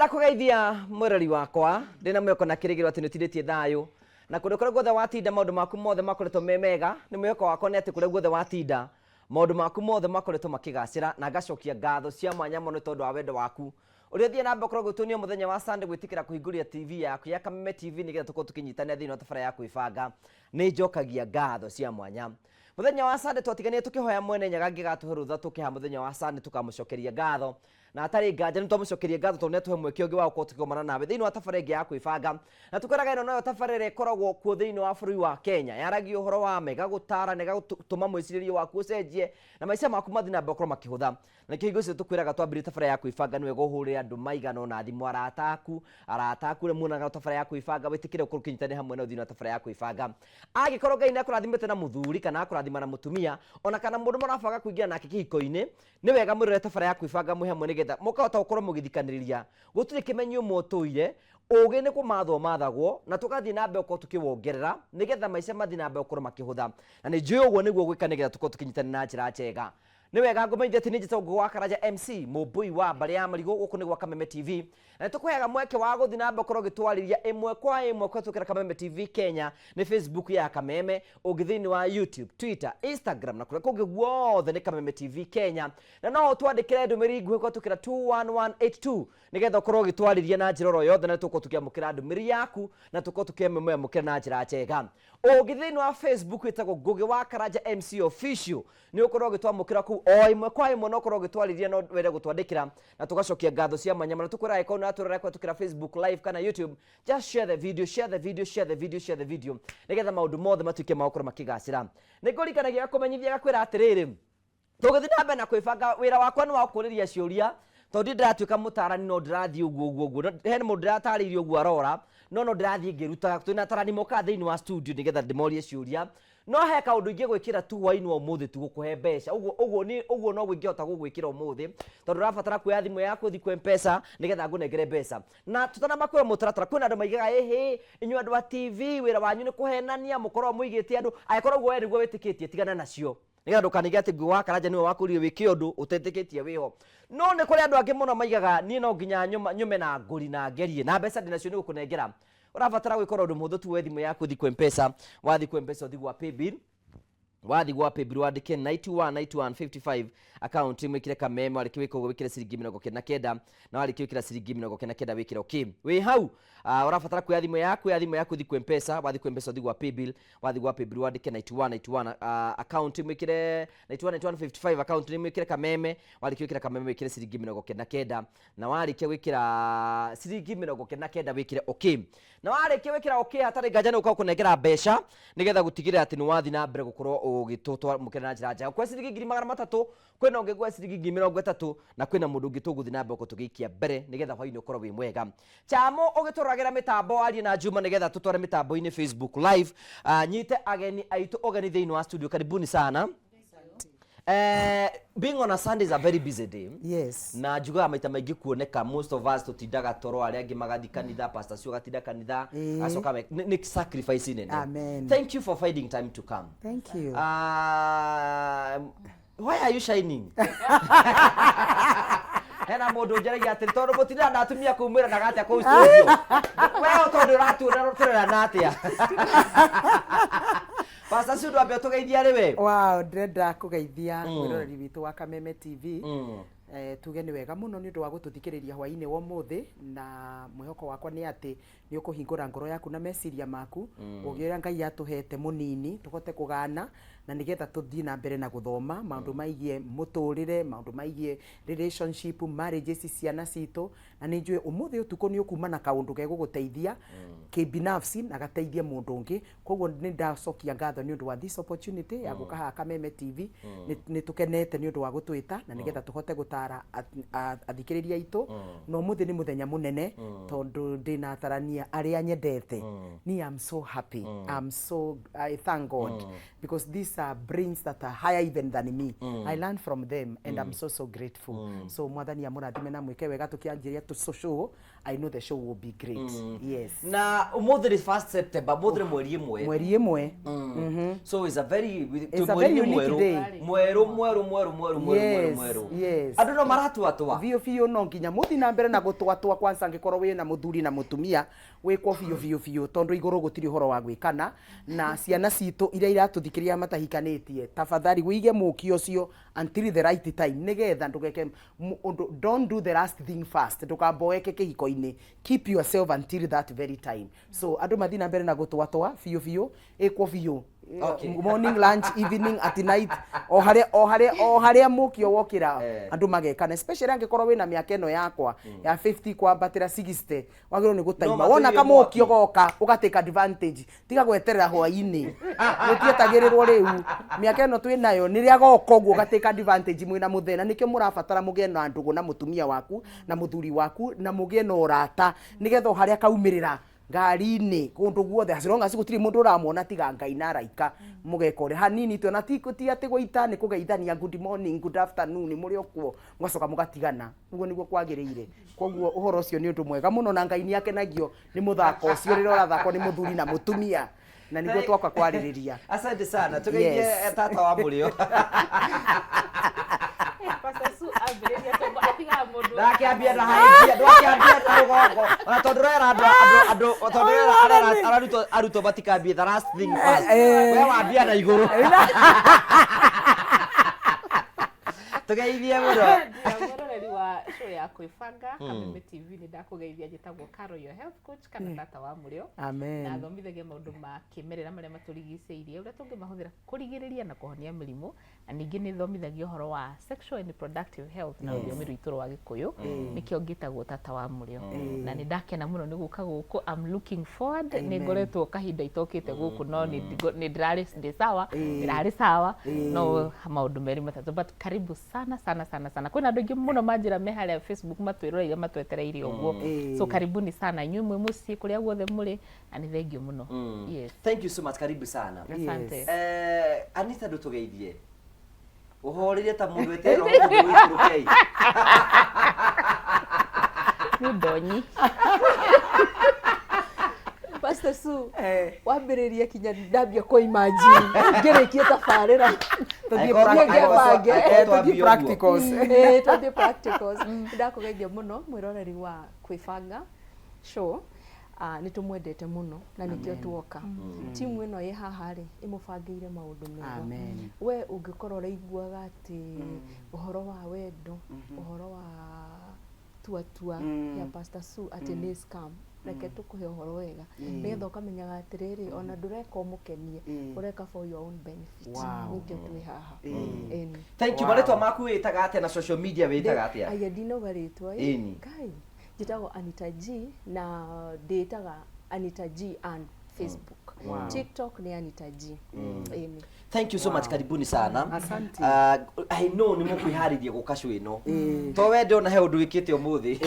Ndakũgeithia mwĩrori wakwa, ndĩna mwĩhoko na kĩrĩgĩrĩro atĩ nĩ ũtindĩtie thayũ na kũndũ kũrĩa guothe watinda maũndũ maku mothe makoretwo me mega. Nĩ mwĩhoko wakwa nĩ atĩ kũrĩa guothe watinda maũndũ maku mothe makoretwo makĩgacĩra, na ngacokia ngatho cia mwanya mũno nĩ tondũ wa wendo waku ũrĩa ũthiĩ na mbere ũkoragwo ũgĩtuonia mũthenya wa Sunday gwĩtĩkĩra kũhingũria TV yaku ya Kameme TV nĩgetha tũkorwo tũkĩnyitanĩra thĩinĩ wa tabarĩra ya kwĩbanga. Nĩ njokagia ngatho cia mwanya. Mũthenya wa Sunday twatiganire tũkĩhoya Mwene Nyaga angĩgatũhe rũtha tũke haha mũthenya wa Sunday tũkamũcokeria ngatho, na hatarĩ nganja nĩ twamũcokeria ngatho tondũ nĩ atũhe mweke ũngĩ wa gũkorwo tũkĩgomana nawe thĩinĩ wa tabarĩra ĩngĩ ya kwĩbanga. Na tũkwĩraga ĩno noyo tabarĩra ĩrĩa ĩkoragwo kuo thĩinĩ wa bũrũri wa Kenya, yaragia ũhoro wa ma, ĩgagũtara na ĩgatũma mwĩcirĩrie waku ũcenjie na maica maku mathiĩ na mbere gũkorwo makĩhũtha. Na nĩkĩo hingo ciothe tũkwĩraga twambĩrĩrie tabarĩra ya kwĩbanga nĩ wega ũhũrĩre andũ maigana ũna thimũ, arata aku, arata aku arĩa muonaga tabarĩra ya kwĩbanga, wĩtĩkĩre ũkorwo ũkĩnyitanĩra hamwe nao thĩinĩ wa tabarĩra ya kwĩbanga. Angĩkorwo Ngai nĩ akũrathimĩte na mũthuri kana akũrathima na mũtumia, ona kana mũndũ mũrabanga kũingĩra nake kĩhiko-inĩ, nĩ wega mwĩrore tabarĩra ya kwĩbanga mwĩ hamwe nĩgetha mũkahota gũkorwo mũgĩthikanĩrĩria. Gũtirĩ kĩmenyi ũmwe ũtũire, ũgĩ nĩ kũmathwo mathagwo na tũgathiĩ na mbere gũkorwo tũkĩwongerera nĩgetha maica mathiĩ na mbere gũkorwo makĩhũtha. Na nĩ njũĩ ũguo nĩguo ũgwĩka nĩgetha tũkorwo tũkĩnyitanĩra na njĩra njega. Nĩ wega ngũmenyithie atĩ niĩ njĩtagwo Ngũgĩ wa Karanja MC, mũmbũi wa mbarĩ ya marigũ, gũkũ nĩ gwa Kameme TV. Na nĩ tũkũheaga mweke wa gũthiĩ na mbere gũkorwo ũgĩtwarĩria ĩmwe kwa ĩmwe kũhetũkĩra Kameme TV Kenya, nĩ Facebook ya Kameme, ũngĩ thĩinĩ wa YouTube, Twitter, Instagram na kũrĩa kũngĩ guothe nĩ Kameme TV Kenya. Na no ũtwandĩkĩre ndũmĩrĩri nguhĩ kũhetũkĩra 21182 nĩgetha ũkorwo ũgĩtwarĩria na njĩra oro yothe, na nĩ tũgũkorwo tũkĩamũkĩra ndũmĩrĩri yaku na tũkorwo tũkĩmĩamũkĩra na njĩra njega. Ũngĩ thĩinĩ wa Facebook wĩtagwo Ngũgĩ wa Karanja MC Official, nĩ ũkorwo ũgĩtwamũkĩra kũu o ĩmwe kwa ĩmwe, na ũkorwo ũgĩtwarĩria no wende gũtwandĩkĩra, na tũgacokia ngatho cia mwanya mũno. Tũkwĩra angĩkorwo nĩ ũratũrora kũhetũkĩra Facebook Live kana YouTube, just share the video, share the video, share the video, share the video nĩgetha maũndũ mothe matuĩke ma gũkorwo makĩgacĩra. Nĩ ngũririkanagia gakũmenyithia gakwĩra atĩrĩrĩ, tũgĩthiĩ na mbere na kwĩbanga, wĩra wakwa nĩ wa gũkũrĩria ciũria tondũ ndirĩ ndĩratuĩka mũtarani, no ndĩrathiĩ ũguo ũguo ũguo. He mũndũ ndĩratarĩirie ũguo arora, no ndĩrathiĩ ngĩrutaga. Twĩna atarani mokaga thĩinĩ wa studio nĩgetha ndĩmorie ciũria, no he kaũndũ ingĩgwĩkĩra tu hwainĩ wa ũmũthĩ tu gũkũhe mbeca ũguo ũguo ni ũguo noguo ingĩhota gũgwĩkĩra ũmũthĩ, tondũ ũrabatara kuoya thimũ yaku ũthiĩ kwa M-Pesa nĩgetha ngũnengere mbeca. Na tũtanamba kuoya mũtaratara, kwĩna andũ maigaga ĩhĩ, inyuĩ andũ a TV wĩra wanyu nĩ kũhenania, mũkoragwo mũigĩte andũ. Angĩkorwo ũguo we nĩguo wĩtĩkĩtie, tigana nacio nĩgetha ndũkanige atĩ Ngũgĩ wa Karanja nĩwe wakũririe wĩke ũndũ ũtetĩkĩtie wĩho. No nĩ kũrĩ andũ angĩ mũno maigaga niĩ no nginya nyume na ngũri na ngerie na mbeca ndĩnacio nĩ gũkũnengera. Ũrabatara gwĩka ũndũ mũhũthũ tu, woe thimũ yaku ũthiĩ kwa M-Pesa, wathiĩ kwa M-Pesa ũthiĩ gwa paybill, wathiĩ gwa paybill wandĩke 91 91 55 account wĩkĩre Kameme, warĩkia gwĩka ũguo wĩkĩre ciringi 99, na warĩkia gwĩkĩra ciringi 99 wĩkĩre okay. Wĩ hau ũrabatara kuoya thimũ yaku, oya thimũ yaku ũthiĩ kwa M-Pesa, wathiĩ kwa M-Pesa ũthiĩ gwa paybill, wathiĩ gwa paybill wandĩke 91 91 account mwĩkĩre 91 91 55 account mwĩkĩre Kameme, warĩkia gwĩkĩra Kameme wĩkĩre ciringi 99, na warĩkia gwĩkĩra ciringi 99 wĩkĩre okay. Na warĩkia gwĩkĩra okay, hatarĩ nganja nĩ gũkorwo kũnengera mbeca nĩgetha gũtigĩrĩra atĩ nĩ wathiĩ na mbere gũkorwo ũgĩtwamũkĩra na njĩra njega. Kwa ciringi 300,000, kwĩna ũngĩ kwa ciringi 30,000, na kwĩna mũndũ ũngĩ tũgũthiĩ na mbere gũkorwo tũgĩikia mbere nĩgetha hwainĩ ũkorwo wĩ mwega. Chamo ũgĩtũroragĩra mĩtambo arie na Juma nĩgetha tũtware mĩtambo-inĩ Facebook Live. Nyite ageni aitũ ũgeni thĩinĩ wa studio, karibuni sana. Being on a Sunday is a very busy day. Yes. Na njugaga maita maingĩ kuoneka most of us tũtindaga toro, arĩa angĩ magathiĩ kanitha, pastor cio agatinda kanitha, acoka nĩ sacrifice nene. Amen. Thank you for finding time to come. Thank you. Why are you shining? Hena mũndũ njaragia atĩrĩ tondũ mũtindaga na atumia kũu mwĩranaga atĩa kũu studio? We tondũ ũratuona tũrerana atĩa? Pastor Sue, ndwambe ũtũgeithia rĩ we. Wow, ndĩrenda kũgeithia mwĩroreri witũ wa Kameme TV. Tuge nĩ wega mũno nĩ ũndũ wa gũtũthikĩrĩria hwainĩ wa ũmũthĩ, na mwĩhoko wakwa nĩ atĩ nĩ ũkũhingũra ngoro yaku na meciria maku, ũgĩ ũrĩa Ngai atũhete mũnini tũhote kũgana, na nĩgetha tũthiĩ na mbere na gũthoma maũndũ maigie mũtũrĩre, maũndũ maigie relationship, marriages, ciana citũ. Na nĩ njũĩ ũmũthĩ ũtukũ nĩ ũkuma na kaũndũ gegũgũteithia kĩbinafsi na gateithie mũndũ ũngĩ. Koguo nĩ ndacokia ngatho nĩ ũndũ wa this opportunity ya gũka haha Kameme TV. Nĩ tũkenete nĩ ũndũ wa gũtwĩta na nĩgetha tũhote gũtara athikĩrĩria aitũ. Na ũmũthĩ nĩ mũthenya mũnene tondũ ndĩna atarania arĩa nyendete. Ni I'm so happy, I'm so, I thank God because this These are brains that are higher even than me. I learn from them and I'm so so grateful. So Mwathani amũrathime na mwĩke wega. Tũkĩanjĩria tũ show, I know the show will be great. Yes. Na ũmũthĩ nĩ 1st September, ũmũthĩ nĩ mweri 1. Mweri 1. So it's a very It's a very unique mwerũ day. Mwerũ, mwerũ, mwerũ, mwerũ, mwerũ, mwerũ. Mwerũ. Andũ no maratuatua. Biũ biũ, no nginya mũthi na mbere na gũtwatwa kwanza. Angĩkorwo wĩna mũthuri na mũtumia, wĩkwo biũ biũ biũ, tondũ igũrũ gũtirĩ ũhoro wa gwĩkana. Na ciana citũ iria iratũthikĩrĩria matahikanĩtie, tafadhali wĩige mũki ũcio until the right time, nĩgetha ndũgeke ũndũ. Don't do the last thing first, ndũkamboeke kĩhiko-inĩ. Keep yourself until that very time. So andũ mathiĩ na mbere na gũtwatwa biũ biũ, ĩkwo biũ. Morning, lunch, evening, at night, o harĩa o harĩa o harĩa mũkio wokĩra. Andũ magekana, especially angĩkorwo wĩna mĩaka ĩno yakwa ya 50 kwambatĩra 60, wagĩrĩirwo nĩ gũtaima. No wona matũrie kamũkio mwaki. Goka ũgatake advantage, tiga gweterera hwainĩ, gũtietagĩrĩrwo. Rĩu mĩaka ĩno twĩ nayo, nĩrĩa goka ũguo ũgatake advantage mwĩna mũthenya. Nĩkĩo mũrabatara mũgĩe na ndũgũ na mũtumia waku na mũthuri waku, na mũgĩe na ũrata, nĩgetha o harĩa kaumĩrĩra ngari-inĩ, kũndũ guothe, as long as gũtirĩ mũndũ ũramwona tiga Ngai na araika, mũgeka ũrĩa hanini tu. Ona ti atĩ gũita, nĩ kũgeithania, good morning, good afternoon, mũrĩ o kuo, mũgacoka mũgatigana. Ũguo nĩguo kwagĩrĩire. Koguo ũhoro ũcio nĩ ũndũ mwega mũno, na Ngai nĩ akenagio nĩ mũthako ũcio rĩrĩa ũrathakwo nĩ mũthuri na mũtumia, na nĩguo twoka kwarĩrĩria. Asante sana, tugeithie. Tata wa mũrĩo. Pastor Sue ambĩrĩria tondũ atigaga mũndũ. Ndakĩambia na haingia, ndwakĩambia na rũgongo ona, tondũ rera andũ tondũ rera arutwo matikambie the last thing first. We wambia na igũrũ, tugeithie mũno. Mwĩroreri wa show ya Kwĩbanga Kameme TV, nĩ ndakũgeithia. Njĩtagwo Caro, your health coach, kana tata wa mũrĩo. Amen. Na thomithagia maũndũ ma kĩmerera marĩa matũrigicĩirie, ũrĩa tũngĩmahũthĩra kũrigĩrĩria na kũhonia mĩrimũ, na ningĩ nĩ thomithagia ũhoro wa sexual and reproductive health na rũthiomi rwitũ rwa Gĩkũyũ. Nĩkĩo ngĩtagwo tata wa mũrĩo, na nĩ ndakena mũno nĩ gũka gũkũ. I'm looking forward. Nĩ ngoretwo kahinda itokĩte gũkũ, no nĩ ndĩrarĩ ndĩ sawa, ndĩrarĩ sawa, no maũndũ merĩ matatũ, but karibu sana sana sana sana. Kwĩna andũ aingĩ mũno manjĩra me harĩa Facebook matwĩroreire, matwetereire ũguo. So karibuni sana inyuĩ mwĩ mũciĩ kũrĩa guothe mũrĩ, na nĩ thengio mũno. Yes. Thank you so much, karibu sana. Asante. Anita, ndũtũgeithie ũhoreire ta mũndũ eterwo mũndũ wĩikũrũkei. Nĩ ndonyi. Pastor Sue, wambĩrĩria kinya ndambia kũ imagine ngĩrĩkie tabarĩra. Tũthiĩ Ngĩbange. Tũthiĩ practicals. Twathiĩ practicals. Ndakũgeithia mũno mwĩroreri wa Kwĩbanga show. Nĩ tũmwendete mũno na nĩkĩo tuoka. Timu ĩno ĩ haha rĩ, ĩmũbangĩire maũndũ mega. Amen. We ũngĩkorwo ũraiguaga atĩ ũhoro wa wendo, ũhoro wa tuatua ya Pastor Sue atĩ nĩ scam, reke tũkũhe ũhoro wega, nĩgetha ũkamenyaga atĩrĩrĩ, ona ndũreka ũmũkenie, ũreka for your own benefit. Nĩkĩo twĩ haha. Ĩni. Thank you. Marĩtwa maku wĩtaga atĩa, na social media wĩtaga atĩa? Aya, ndinauga rĩtwa ĩ. Ĩni. Ngai, njĩtagwo Anita G, na ndĩtaga Anita G on Facebook. TikTok nĩ Anita G. Ĩni. Thank you so much, karibuni sana. Asante. I know nĩ mũkwĩharĩria gũka show ĩno, to wende ona he ũndũ wĩkĩte ũmũthĩ.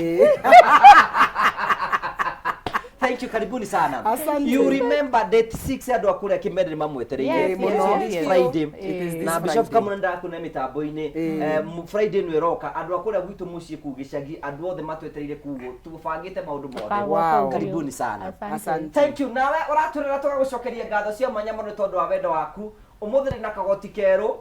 Thank you, karibuni sana. Asante. You remember date 6, andũ a kũrĩa Kĩmende nĩ mamwetereire. Yes, yes, yes. Friday. It is this Na Bishop Friday. Kamuna ndakuna mĩtambo-inĩ. Friday ĩno ĩroka, andũ a kũrĩa gwitũ mũciĩ kũu gĩcagi, andũ othe matwetereire kũu, tũbangĩte maũndũ mothe. Wow. Karibuni sana. Asante. Thank you. Nawe ũratũrera, tũgagũcokeria ngatho cia mwanya mũno nĩ tondũ wa wendo waku. Ũmũthĩ ndĩ na kagoti kerũ.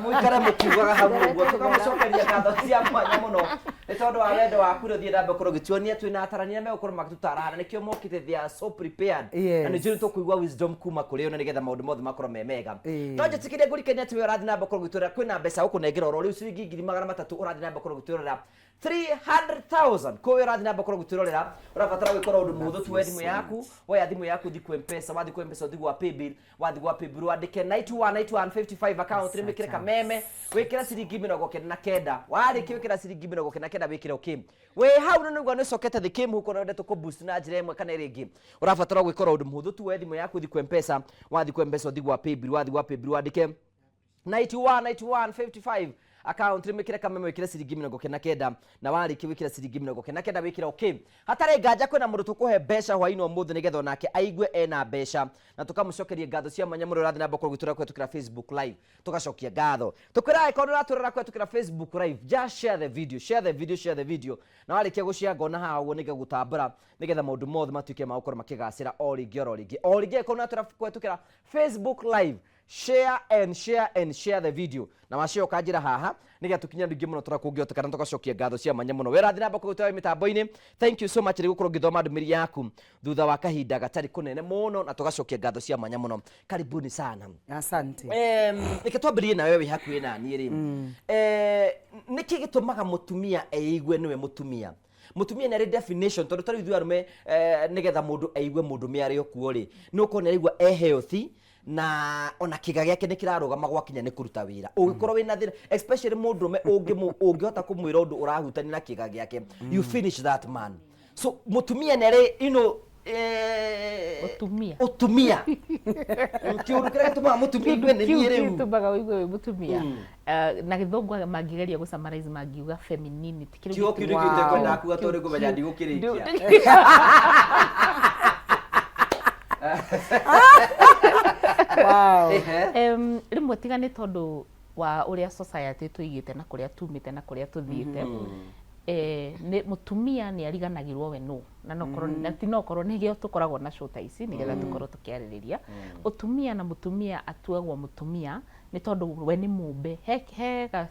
Mũikare mũkiugaga hau ũguo. Tũkamũcokeria ngatho cia mwanya mũno nĩ tondũ wa wendo waku. Rĩu thiĩ na mbere gũkorwo ũgĩtuonia twĩna atarania megũkorwo magĩtũtara, na nĩkĩo mokĩte. They are so prepared. Na nĩ njũĩ tũkũigua wisdom kuma kũrĩ o, na nĩgetha maũndũ mothe makorwo me mega. No njĩtĩkĩrie ngũrikania atĩ we ũrathiĩ na mbere gũkorwo ũgĩtwĩra kwĩna mbeca ũkũnengera oro rĩu, ciringi 300,000. Ũrathiĩ na mbere gũkorwo ũgĩtwĩrorera 300,000. Koguo ũrathiĩ na mbere gũkorwo ũgĩtwĩrorera, ũrabatara gwĩkora ũndũ mũhũthũ tu. We thimũ yaku, woya thimũ yaku, thiĩ kwĩ Mpesa. Wathiĩ kwĩ Mpesa, ũthiĩ gwa paybill. Wathiĩ gwa paybill, wandĩke 919155, account nĩ wĩkĩre Kameme, wĩkĩre ciringi 99. Warĩkia wĩkĩra ciringi 99, wĩkĩre okay. Wĩ hau na nĩguo nĩ ũcokete thĩ kĩmũhuko na wendete kũ boost na njĩra ĩmwe kana ĩrĩa ĩngĩ, ũrabatara gwĩkora ũndũ mũhũthũ tu. We thimũ yaku, thiĩ kwĩ Mpesa. Wathiĩ kwĩ Mpesa, ũthiĩ gwa paybill. Wathiĩ gwa paybill, wandĩke 91 91 55 account rimikire kameme wikire ciringi 99 na warĩkia wikire ciringi 99 wikire okay. Hatarĩ nganja kwĩna mũndũ tũkũhe mbeca hwainĩ ũmũthĩ nĩgetha onake aigue ena mbeca na tũkamũcokeria ngatho cia mwanya mũno ũrathiĩ na mbere gũtũra kũhetũkĩra Facebook live, tũgacokia ngatho tũkwĩra angĩkorwo nĩ ũratũrora kũhetũkĩra Facebook live, just share the video, share the video, share the video, na warĩkia gũshare ngona haha ũguo nĩngagũtambũra nĩgetha maũndũ mothe matuĩke ma gũkorwo makĩgacĩra o rĩngĩ oro rĩngĩ o rĩngĩ. Angĩkorwo nĩ ũratũrora kũhetũkĩra Facebook live, share and share and share the video, na wacio ũkanjĩra haha nĩgetha tũkinye andũ aingĩ mũno tũrĩa kũngĩhoteka na tũgacokia ngatho cia mwanya mũno. Wĩrathiĩ na mbere kũgũtwara mĩtambo-inĩ, thank you so much rĩ gũkorwo ngĩthoma ndũmĩrĩri yaku thutha wa kahinda gatarĩ kũnene mũno na tũgacokia ngatho cia mwanya mũno. Karibuni sana. Asante. Reke twambĩrĩrie nawe wĩ hakuhĩ naniĩ rĩ. Nĩkĩ gĩtũmaga mũtumia eigue nĩwe mũtumia? Mũtumia nĩ arĩ definition, tondũ tarĩu ithuĩ arũme, nĩgetha mũndũ aigue mũndũme arĩ o kuo rĩ, nĩ ũkorwo nĩ araigua e healthy na ona kĩga gĩake nĩ kĩrarũgama gwakinya nĩ kũruta wĩra. Ũngĩkorwo wĩna thĩna, especially mũndũrũme ũngĩhota kũmwĩra ũndũ ũrahutania na kĩga gĩake, you finish that man. So mũtumia nĩ arĩ Ũtumia. Ũtumia, kĩũndũ kĩrĩa gĩtũmaga mũtumia aigue nĩ Kĩu niĩ rĩu. Gĩtũmaga ũigue wĩ mũtumia. Na gĩthũngũ mangĩgeria gũ summarize mangiuga femininity. Kĩrĩa Kiugo kĩu gĩtũmaga- nĩkĩo itekwendaga kuga tondũ ngũmenya ndigũkĩrĩkia. Wow. Ehe. Rĩmwe tiga nĩ tondũ wa ũrĩa society tũigĩte na kũrĩa tumĩte na kũrĩa tũthiĩte, nĩ mũtumia nĩ ariganagĩrwo we nũ, na no korwo na ti no korwo nĩkĩo tũkoragwo na show ta ici nĩgetha tũkorwo tũkĩarĩrĩria ũtumia. Na mũtumia atuagwo mũtumia nĩ tondũ we nĩ mũmbe. He ka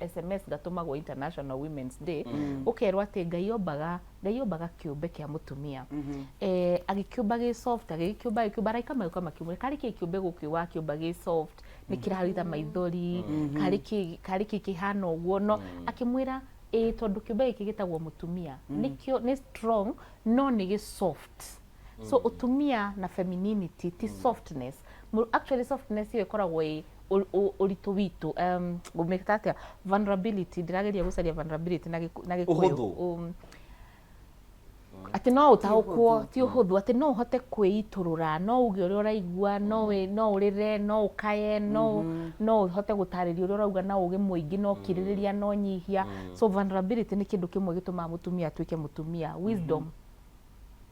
SMS gatũmagwo International Women's Day, ũkerwo atĩ Ngai ombaga kĩũmbe kĩa mũtumia, agĩkĩũmba gĩ soft, agĩgĩkĩũmba, araika magĩũka makĩmwĩra karĩ kĩ kĩũmbe gũkĩ wakĩũmba gĩ soft, nĩ kĩraruta maithori, karĩ kĩ kĩhana ũguo? No akĩmwĩra ĩ tondũ kĩũmbe gĩkĩ gĩtagwo mũtumia nĩkĩo nĩ strong no nĩ gĩ soft. So ũtumia na femininity ti softness. Actually softness ĩyo ĩkoragwo ĩ ũritũ witũ, ngũmĩta atĩa, vulnerability, ndĩrageria gũcaria vulnerability na Gĩkũyũ. Ũhũthũ. Atĩ no ũtaũkwo ti ũhũthũ, atĩ no ũhote kwĩitũrũra, no uge ũrĩa ũraigua, no ũrĩre, no ũkaye, no ũhote gũtarĩria ũrĩa ũrauga na ũgĩ mũingĩ, no ũkirĩrĩria, no nyihia. So vulnerability nĩ kĩndũ kĩmwe gĩtũmaga mũtumia atuĩke mũtumia. Wisdom,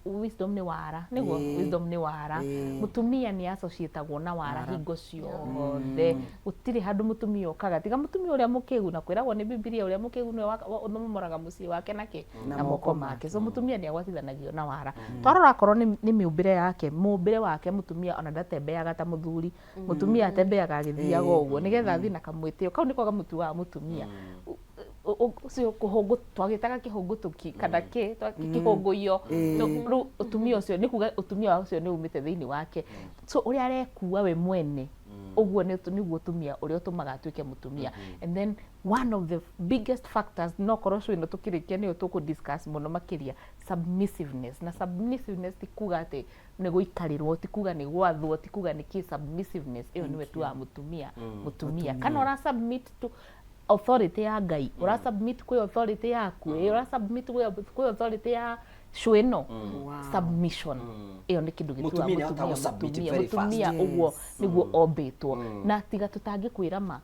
wisdom nĩ wara nĩguo. Wisdom nĩ wara. Mũtumia nĩ associatagwo na wara hingo ciothe. Gũtirĩ handũ mũtumia okaga tiga mũtumia ũrĩa mũkĩgu, na kwĩragwo nĩ Bibilia ũrĩa mũkĩgu nĩwe ũmomoraga mũciĩ wake na kĩ na moko make. So mũtumia nĩ agwatithanagio na wara. Twarora akorwo nĩ mĩũmbĩre yake, mũmbĩre wake, mũtumia ona ndatembeaga ta mũthuri. Mũtumia atembeaga agĩthiaga ũguo nĩgetha athiĩ na kamwĩtĩo kau nĩko gamũtuaga mũtumia. Ũcio kũhũngũ twagĩtaga kĩhũngũtũki kana kĩ kĩhũngũiyo. Rĩu ũtumia ũcio nĩ kuga ũtumia ũcio nĩ umĩte thĩinĩ wake. So ũrĩa arekua we mwene ũguo nĩguo ũtumia ũrĩa ũtũmaga atuĩke mũtumia. And then one of the biggest factors, no korwo show ĩno tũkĩrĩkia nĩyo tũkũ discuss mũno makĩria, submissiveness. Na submissiveness ti kuga atĩ nĩ gũikarĩrwo, ti kuga nĩ gwathwo, ti kuga nĩ kĩ. Submissiveness ĩyo nĩwe tuaga mũtumia mũtumia. Kana ũra submit to authority ya Ngai, ũra submit kwĩ authority yaku, ũra submit kwĩ authority ya show ĩno. Submission ĩyo nĩ kĩndũ gĩtuaga Mũtumia nĩ ahotaga mũtumia gũ-submit mũtumia. Very fast. Mũtumia ũguo nĩguo ombĩtwo. Na tiga tũtangĩkwĩra ma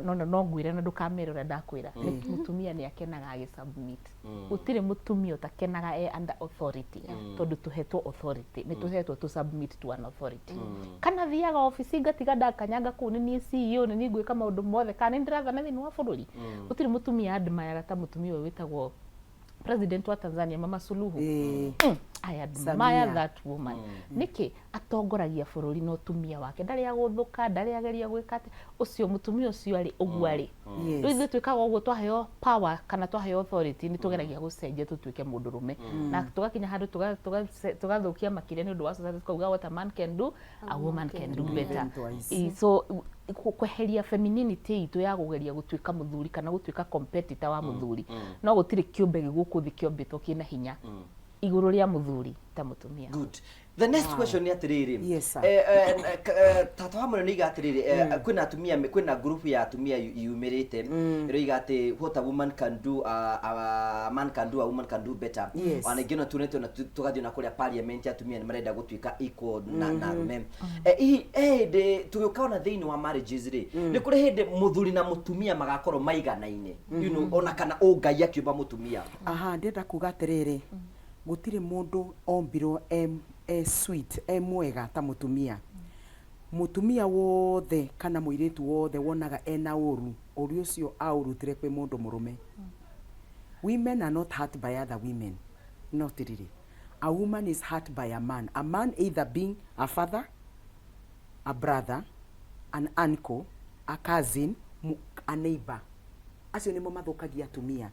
no ngwĩre na ndũkamere ũrĩa ndakwĩra. Mũtumia nĩ akenaga agĩ-submit. Gũtirĩ mũtumia ũtakenaga e under authority, tondũ tũhetwo authority, nĩ tũhetwo to submit to an authority. Kana thiaga obici ngatiga ndakanyanga kũu nĩ niĩ CEO, nĩ niĩ ngwĩka maũndũ mothe, kana nĩ ndĩrathana thĩinĩ wa bũrũri. Gũtirĩ mũtumia admiraga ta mũtumia ũyũ wĩtagwo president wa Tanzania, Mama Suluhu. I admire Samia. That woman. Nĩkĩ atongoragia bũrũri na ũtumia wake? Ndarĩ agũthũka, ndarĩ ageria gwĩka atĩ ũcio mũtumia ũcio arĩ ũguo arĩ. Rĩu ithuĩ twĩkaga ũguo, twaheo power kana twaheo authority nĩ tũgeragia gũcenjia tũtuĩke mũndũrũme, na tũgakinya handũ tũgathũkia makĩria nĩ ũndũ wa society, tukauga what a man can do, a woman can do better. Twice. So kweheria femininity itũ ya kũgeria gũtuĩka mũthuri kana gũtuĩka competitor wa mũthuri. No gũtirĩ kĩũmbe gĩ gũkũ thĩ kĩombĩtwo kĩna hinya igũrũ rĩa mũthuri ta mũtumia. Good. The next question nĩ atĩrĩrĩ. Yes, sir. Tata wa mũno nĩ iga atĩrĩrĩ, kwĩna atumia, kwĩna group ya atumia yumĩrĩte ĩroiga atĩ what a woman can do, a man can do, a woman can do better. Ona ingĩ no tuonete ona tũgathiĩ ona kũrĩa parliament, atumia nĩ marenda gũtuĩka equal na arũme. Hihi hĩndĩ tũgĩũka ona thĩinĩ wa marriages rĩ, nĩ kũrĩ hĩndĩ mũthuri na mũtumia magakorwo maiganaine, ona kana ũngai akĩũmba mũtumia? Aha, ndĩrenda kuga atĩrĩrĩ, gũtirĩ mũndũ ombirwo e sweet, e mwega ta mũtumia. Mũtumia wothe kana mũirĩtu wothe wonaga ena ũru, ũru ũcio aũrutire kwĩ mũndũ mũrũme. Women are not hurt by other women, not really. A woman is hurt by a man, a man either being a father, a brother, an uncle, a cousin, a neighbor. Acio nĩmo mathũkagia atumia,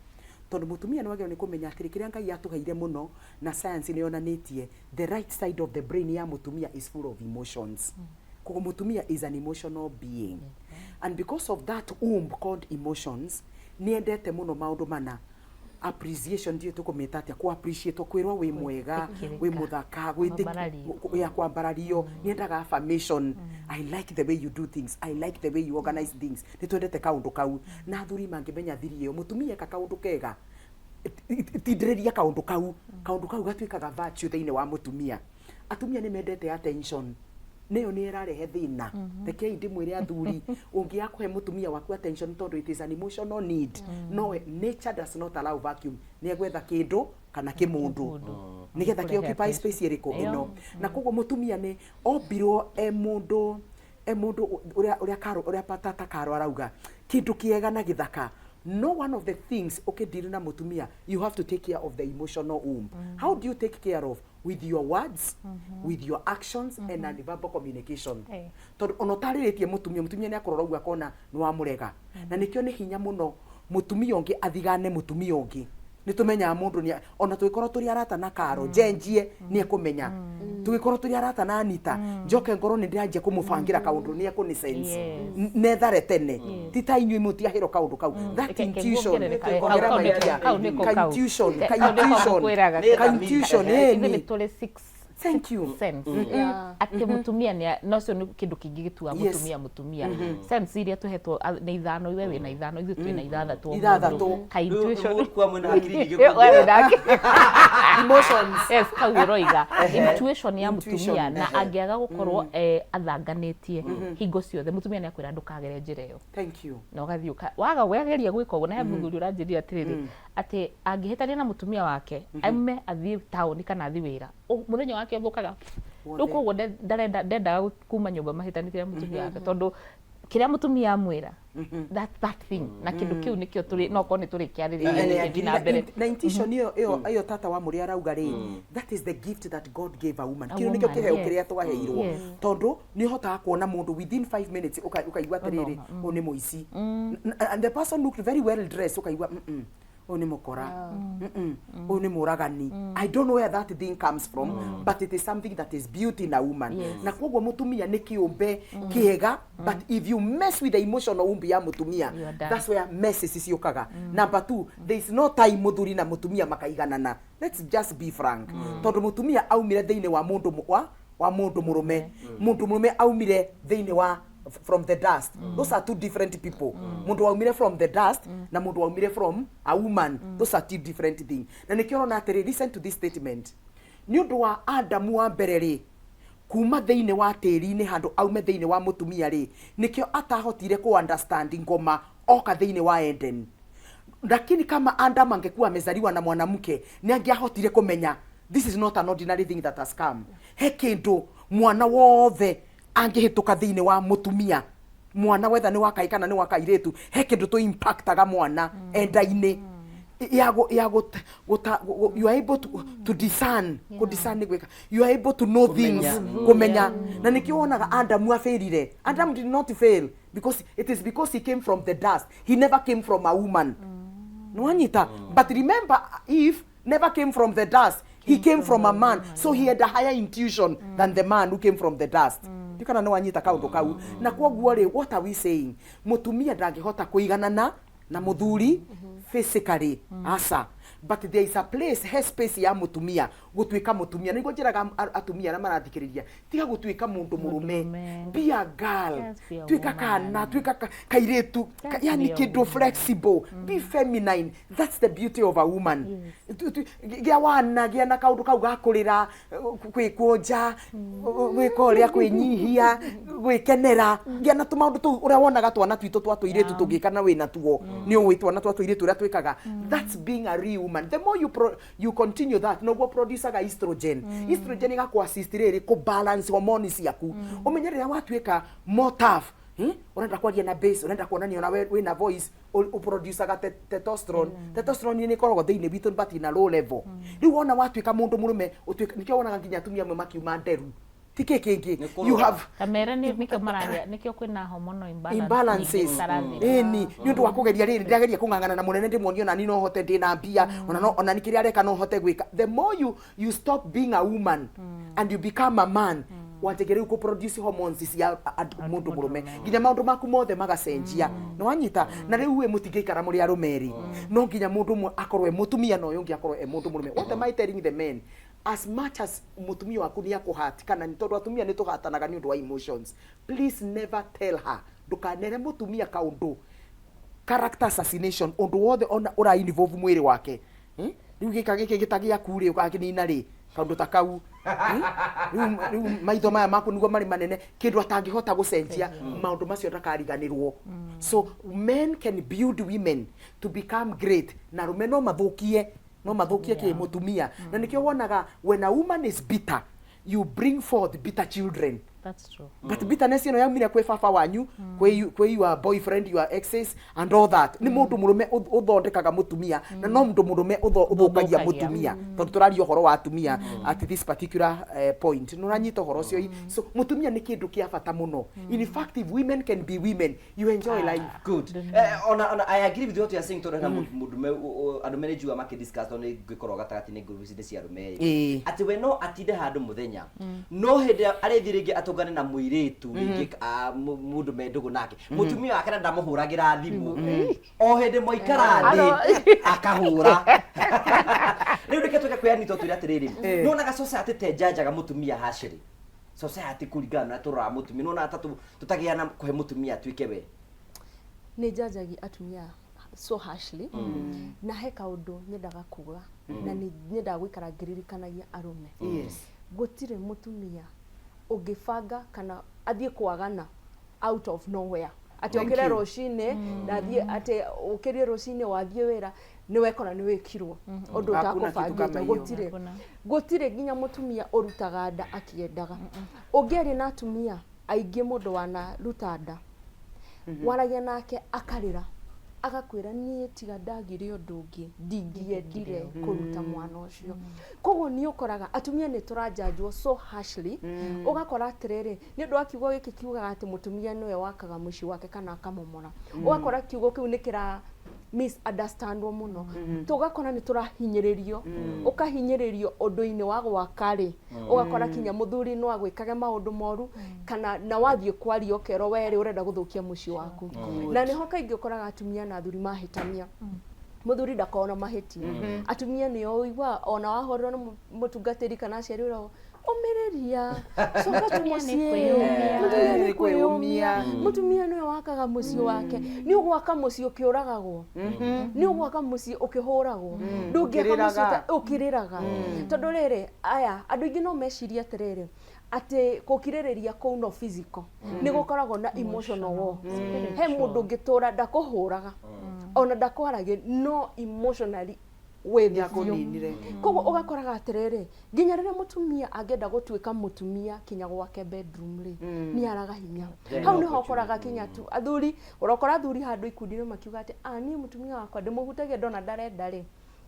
tondũ mũtumia nĩ wagĩrĩirwo nĩ kũmenya atĩrĩ, kĩrĩa Ngai atũheire mũno na science nĩ yonanĩtie, the right side of the brain ya mũtumia is full of emotions. Koguo mũtumia is an emotional being, and because of that womb called emotions, nĩ endete mũno maũndũ mana appreciation. Ndiũĩ tũkũmĩta atĩa, kũ appreciate, kwĩrwo wĩ mwega, Gwĩtĩkĩrĩka. Wĩ mũthaka, Kwambarario. Ya kwambarario. Nĩ endaga affirmation: "I like the way you do things, I like the way you organize things." Nĩ twendete kaũndũ kau. Na athuri mangĩmenya thiri ĩyo, mũtumia eka kaũndũ kega, tindĩrĩria kaũndũ kau, kaũndũ kau gatuĩkaga virtue thĩinĩ wa mũtumia. Atumia nĩ mendete attention, nĩyo nĩ ĩrarehe thĩna. Rekei ndĩmwĩre athuri, ũngĩaga kũhe mũtumia waku attention, tondũ it is an emotional need, no nature does not allow vacuum. Nĩ egwetha kĩndũ kana kĩmũndũ nĩgetha kĩ Kũrehe occupy attention. space ĩrĩkũ. Ĩyo. Ĩno na koguo mũtumia nĩ ombirwo e mũndũ ũrĩa Karo, ũrĩa tata Karo arauga kĩndũ kĩega na gĩthaka. No one of the things ũkĩdeal na mũtumia, you have to take care of the emotional womb. How do you take care of? With your words, with your actions and non-verbal communication. Tondũ ona ũtarĩrĩtie mũtumia, mũtumia nĩ akũrora ũguo akona nĩ wamũrega. Na nĩkĩo nĩ hinya mũno mũtumia ũngĩ athigane mũtumia ũngĩ. Nĩ tũmenyaga mũndũ nĩ ona tũgĩkorwo tũrĩ arata na Karo, njenjie nĩ ekũmenya. Tũgĩkorwo tũrĩ arata na Anita, njoke ngorwo nĩ ndĩranjia kũmũbangĩra kaũndũ, nĩ ekũnĩ sense. Nethare tene ti ta inyuĩ mũtiahĩrwo kaũndũ kau, that intuition. Nguongerere Ongerera maikia. kau nĩko Ka kau. intuition, ka Kau nĩko intuition. ngũkwĩraga. Nĩ Ka intuition. Ithuĩ Ĩni. nĩ tũrĩ six Thank you. sense. Atĩ mũtumia nĩ no cio nĩ kĩndũ kĩngĩ gĩtuaga mũtumia mũtumia. Sense iria tũhetwo nĩ ithano, iwe wĩna ithano, ithuĩ twĩna ithathatũ o Ithathatũ. mũndũ. Ka intuition. Kwa mwena hakiri nyingĩ. We wĩna hakiri. Emotions. Yes, kau ũroiga intuition ya Intuition. mũtumia, na angĩaga gũkorwo athanganĩtie hingo ciothe, mũtumia nĩ akwĩra ndũkagere njĩra ĩyo. Thank you. Na ũgathiĩ waga wageria gwĩka ũguo. Na he mũthuri ũranjĩrire atĩrĩrĩ, atĩ angĩhĩtania na mũtumia wake, aume athiĩ taũni kana athiĩ wĩra, mũthenya wake ũthũkaga. Wothe. Rĩu koguo ndarenda ndendaga kuma nyũmba mahĩtanĩtie na mũtumia wake, tondũ kĩrĩa mũtumia amwĩra, that thing, na kĩndũ kĩu nĩkĩo tũrĩ no korwo nĩ tũrĩkĩarĩrĩria gĩgĩthiĩ na mbere. Na intuition ĩyo tata wa mũrĩa arauga rĩ, that is the gift that God gave a woman. A Kĩu nĩkĩo woman, kĩheo yes. kĩrĩa twaheirwo. Tondũ nĩ ũhotaga kuona mũndũ within 5 minutes, ũkaigua atĩrĩrĩ, ũyũ nĩ mũici. And the person looked very well dressed, ũkaigua, ũyũ nĩ mũkora, ũyũ nĩ mũragani." I don't know where that thing comes from, but it is something that is beauty in a woman. Na koguo mũtumia nĩ kĩũmbe kĩega, but if you mess with the emotional womb ya mũtumia, You are done. that's where messes ciũkaga. Number two, there is no time mũthuri na mũtumia makaiganana. Let's just be frank, tondũ mũtumia aumire thĩinĩ wa mũndũ wa mũndũ mũrũme, mũndũ mũrũme aumire thĩinĩ wa from the dust. Those are two different people. Mũndũ waumire from the dust na mũndũ waumire from a woman, those are two different things. Na nĩkĩo ũrona atĩrĩ, listen to this statement, nĩ ũndũ wa Adamu wa mbere rĩ, kuma thĩinĩ wa tĩri-inĩ handũ aume thĩinĩ wa mũtumia rĩ, nĩkĩo atahotire ku understand ngoma oka thĩinĩ wa Eden. Lakini kama Adam angekuwa amezaliwa na mwanamke, nĩ angĩahotire kũmenya this is not an ordinary thing that has come. He kĩndũ mwana wothe angĩhĩtũka thĩinĩ wa mũtumia, mwana wetha nĩ wa kaĩ kana nĩ wa kairĩtu, he kĩndũ tũ impactaga mwana enda-inĩ ya you are able to discern. Kũ discern nĩ gwĩka, you are able to know things, kũmenya. Na nĩkĩo wonaga Adamu afailire. Adam did not fail because it is because he came from the dust. He never came from a woman. Nwanyita? But remember, Eve never came from the dust. He came from a man, so he had a higher intuition than the man who came from the dust. Ndikana nĩ wanyita kaũndũ kau. Na kwoguo rĩ, what are we saying? Mũtumia ndangĩhota kũiganana na mũthuri physically, aca. But there is a place, he space ya mutumia gutuika mutumia. Niguo njiraga atumia aria marathikiriria, tiga gutuika mundu murume. Mũndũrũme. Be a girl. Just be a Tuika woman. kana, tuika kairitu, Just yani be a kindu woman. Flexible, be feminine. That's the beauty of a woman. Gĩa wana, gĩa na kaundu kau ga kurira, kwikũnja, gwĩka ũrĩa, kwĩnyihia, gwĩkenera, gĩa na tũmaũndũ tũu ũrĩa wonaga twana twitũ twa tũirĩtu tũngĩka na wĩna tuo nĩ ũĩ twana twa tũirĩtu ũrĩa twĩkaga. That's being a real woman. The more you continue that, noguo producaga estrogen. Estrogen ĩgakũ assist rĩrĩ kũ balance hormone ciaku. Ũmenye rĩrĩa watuĩka more tough, Ũrenda kwaria na bass, ũrenda kuonania ona we wĩna voice, ũproducaga testosterone. Testosterone nĩ ĩkoragwo thĩinĩ witũ but in a low level. Rĩu wona watuĩka mũndũ mũrũme, ũtuĩka nĩkĩo wonaga nginya atumia amwe makiuma nderu ti kĩ kĩngĩ. Nĩ You kũrũra. have Kamere nĩ nĩkĩo maragĩa, nĩkĩo kwĩna hormonal imbalance imbalances. nyingĩ citarathira. Ĩni nĩ ũndũ wa kũgeria rĩrĩ, ndĩrageria kũng'ang'ana na mũnene, ndĩmuonie ona ni no hote, ndĩna mbia, ona no ona ni kĩrĩa areka no hote gwĩka. The more you stop being a woman and you become a man, wanjagia rĩu kũ produce hormones cia mũndũ mũrũme, nginya maũndũ maku mothe magacenjia. Nĩ wanyita? Na rĩu ĩ mũtingĩikara mũrĩ arũme erĩ, no nginya mũndũ ũmwe akorwo e mũtumia na ũyũ ũngĩ akorwo e mũndũ mũrũme. What am I telling the men? As much as mũtumia waku nĩ akũhati, kana nĩ tondũ atumia nĩ tũhatanaga nĩ ũndũ wa emotions, please never tell her, ndũkanere mũtumia kaũndũ character assassination, ũndũ wothe ona ũra involve mwĩrĩ wake. Rĩu gĩka gĩkĩ gĩtagĩaku rĩ, ũgakĩnina rĩ kaũndũ ta kau. Rĩu maitho maya maku nĩguo marĩ manene, kĩndũ atangĩhota gũcenjia, maũndũ macio ndakariganĩrwo. So men can build women to become great, na arũme no mathũkie kĩ mũtumia. Na nĩkĩo wonaga when a woman is bitter, you bring forth bitter children. That's true. But bitterness ĩno yaumire kwĩ baba wanyu, kwĩ your boyfriend, your exes and all that. Nĩ mũndũ mũrũme ũthondekaga mũtumia, na no mũndũ mũrũme ũthũkagia Ũthũkagia. mũtumia, tondũ tũraria ũhoro wa atumia at this particular point. Nĩ ũranyita ũhoro ũcio? So mũtumia nĩ kĩndũ kĩa bata mũno. In fact, if women can be women, you enjoy life. Good. Ona I agree with what you are saying, tondu hena mundu andu mene njua makidiscuss, tondu ngĩkorwo gatagatĩ-inĩ nguru ici nĩ cia arũme ĩ, atĩ we no atinde handũ mũthenya, no hĩndĩ ĩrĩa arĩthiĩ rĩngĩ atũngane na mũirĩtu rĩngĩ, mũndũ me ndũgũ nake, mũtumia wake na ndamũhũragĩra thimũ, o hĩndĩ mwaikara thĩ akahũra. Rĩu reke tũke kwĩ Anita, twĩre atĩrĩrĩ, nĩwonaga society te njanjaga mũtumia harshly? Society kũringana na tũroraga mũtumia, nĩwonaga ta tũtagĩa na kũhe mũtumia atuĩke we? Nĩ njanjagia atumia so harshly, na he kaũndũ nyendaga kuga, na nĩ nyendaga gũikara ngĩririkanagia arũme. Gũtirĩ mũtumia ũngĩbanga kana athiĩ kwagana out of nowhere, atĩ Thank okĩre you. rũcinĩ ndathiĩ, atĩ ũkĩrie rũcinĩ wathiĩ wĩra nĩ wekora nĩ wĩkirwo ũndũ Hakuna kitu ũtakũbangĩte. kama hiyo. Gũtirĩ. Hakuna. Gũtirĩ nginya mũtumia ũrutaga nda akĩendaga. Ũngĩaria na atumia aingĩ, mũndũ wanaruta nda, waragia nake akarĩra, agakwĩra, "Niĩ tiga ndagire ũndũ ũngĩ, ndingĩendire kũruta mwana ũcio." Koguo nĩ ũkoraga atumia nĩ tũranjanjwo so harshly, ũgakora atĩrĩrĩ, nĩ ũndũ wa kiugo gĩkĩ kiugaga atĩ mũtumia nĩwe wakaga mũciĩ wake kana akamomora, ũgakora kiugo kĩu nĩ kĩra misunderstandwo mũno, tũgakora nĩ tũrahinyĩrĩrio, ũkahinyĩrĩrio ũndũ-inĩ wa gwaka rĩ, ũgakora kinya mũthuri no agwĩkage maũndũ moru, kana na wathiĩ kwaria ũkerwo werĩ ũrenda gũthũkia mũciĩ waku. Na nĩho kaingĩ ũkoraga atumia na athuri mahĩtania, mũthuri ndakoragwo na mahĩtia, atumia nĩo ũigua ona wahũrĩrwo nĩ mũtungatĩri kana aciari, ũragwo ũmĩrĩria, coka tu Mũtumia nĩ mũciĩ. kwĩyũmia. Mũtumia nĩ Nĩ kwĩyũmia. kwĩyũmia. Mũtumia nĩwe wakaga mũciĩ wake. Nĩ ũgwaka mũciĩ ũkĩũragagwo, nĩ ũgwaka mũciĩ ũkĩhũragwo, ndũngĩaka mũciĩ Ũkĩrĩraga. Ũkĩrĩraga. Tondũ rĩrĩ, aya andũ aingĩ no mecirie atĩrĩrĩ, atĩ gũkirĩrĩria kũu no physical, nĩ gũkoragwo na emotional war. He mũndũ ũngĩtũra ndakũhũraga ona ndakwaragia, no emotionally wĩ thĩ biũ. Nĩakũninire. Koguo ũgakoraga atĩrĩrĩ, nginya rĩrĩa mũtumia angĩenda gũtuĩka mũtumia kinya gwake bedroom rĩ, nĩ araga hinya. There Hau no nĩho ũkoraga kinya tu athuri, ũrokora athuri handũ ikundi-inĩ makiuga atĩ, "Ah, niĩ mũtumia wakwa ndĩmũhutagia, ndona ndarenda rĩ,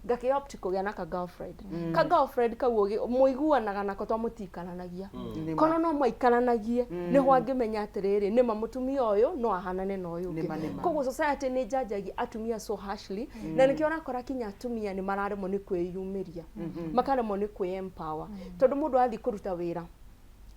ngakĩ opt kũgĩa na ka girlfriend." Ka girlfriend kau mũiguanaga nako to mũtikaranagia. Korwo no maikaranagie, nĩho angĩmenya atĩrĩrĩ, nĩma mũtumia ũyũ no ahanane na ũyũ ũngĩ. Nĩma, nĩma. Koguo society nĩ njanjagia atumia so harshly, na nĩkĩo ũrakora kinya atumia nĩ mararemwo nĩ kwĩyumĩria, makaremwo nĩ kwĩ empower, tondũ mũndũ athiĩ kũruta wĩra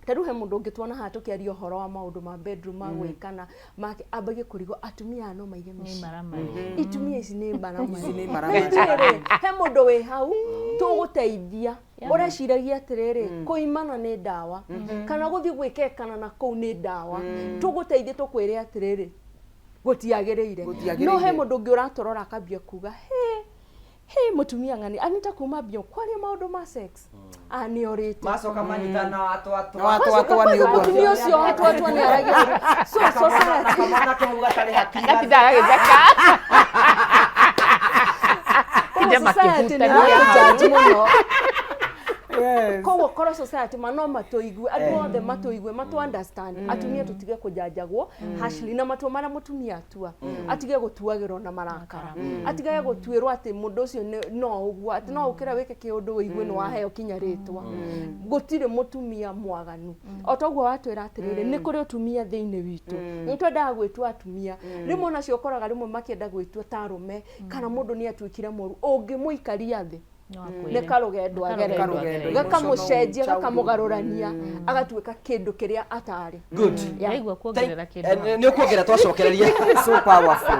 Ta rĩu he mũndũ ũngĩtuona haha tũkĩaria ũhoro wa maũndũ ma bedroom, ma gwĩkana make, ambagie kũrigwo atumia aya no maige Nĩ mĩciĩ, maramari. itumia ici nĩ maramari. Ici nĩ maramari. Rĩ, he mũndũ wĩ hau tũgũteithia ũreciragia atĩrĩrĩ, kũimana nĩ ndawa kana gũthiĩ gwĩkekana na kũu nĩ ndawa. Tũgũteithie tũkwĩre atĩrĩrĩ, gũtiagĩrĩire. Gũtiagĩrĩire. No he mũndũ ũngĩ ũratũrora akambia kuga, he he mũtumia ng'ani anita kuma mbio kwaria maũndũ ma sex, ah, nĩ orĩte. Macoka manyitana watwatwa. Na watwatwa nĩ ũguo. Mũtumia ũcio watwatwa nĩ aragia, so society Kamwana kau gatarĩ hakiri. Gatinda gagĩtheka. Koguo Tinde society nĩ makĩhutania. ĩratũjudge mũno. Yes. Koguo korwo society ma no matũigue, andũ othe matũigue, matũ understand, atumia tũtige kũjanjagwo harshly na matua marĩa mũtumia atua atige gũtuagĩrwo na marakara, atige gũtuĩrwo atĩ mũndũ ũcio no ũguo, atĩ no ũkĩra wĩke kĩũndũ wĩigue nĩ waheo kinya rĩtwa. Gũtirĩ mũtumia mwaganu, o toguo watwĩra atĩrĩrĩ, nĩ kũrĩ ũtumia thĩinĩ witũ, nĩ twendaga gwĩtua atumia rĩmwe, onacio ũkoraga rĩmwe makĩenda gwĩtua ta arũme, kana mũndũ nĩ atuĩkire mũru ũngĩmũikaria thĩ No nĩ akwĩre. karũgendo Nĩ agerera, karũgendo, gakamũcenjia, emotional gakamũgarũrania, agatuĩka kĩndũ kĩrĩa atarĩ. Good. Yeah. Ndaigua kuongerera kĩndũ hau. Nĩ ũkuongerera twacokereria. So powerful.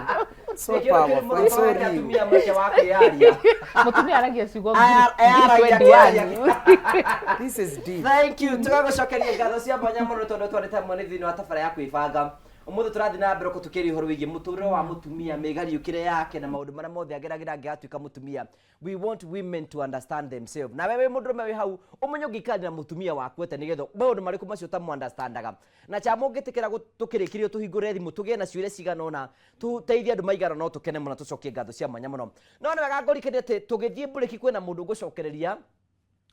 So powerful and so real. Atumia mweke wa kwĩyaria. Mũtumia aragia ciugo Aragia ngiri 21. This is deep. Thank you. Tũgagũcokeria ngatho cia mwanya mũno tondũ twarĩte hamwe nĩ thĩinĩ wa tabara ya kwĩbanga. Ũmũthĩ tũrathiĩ na mbere kũtũkĩria ũhoro wĩgiĩ mũtũrĩre wa mũtumia, mĩgariũkĩre yake na maũndũ marĩa mothe ageragĩra angĩgatuĩka mũtumia. We want women to understand themselves. Nawe wĩ mũndũrũme wĩ hau, ũmenye ũngĩikarania na mũtumia waku atĩa nĩgetha maũndũ marĩkũ macio ũtamũ-understandaga. Na cha mũngĩtĩkĩra tũkĩrĩkĩrio tũhingũre thimũ tũgĩe na ciũria cigana ũna tũteithie andũ maigana no tũkene mũno, tũcokie ngatho cia mwanya mũno. No nĩ wega ngũrikĩrie atĩ tũgĩthiĩ mbũrĩki kwĩna mũndũ ũgũcokereria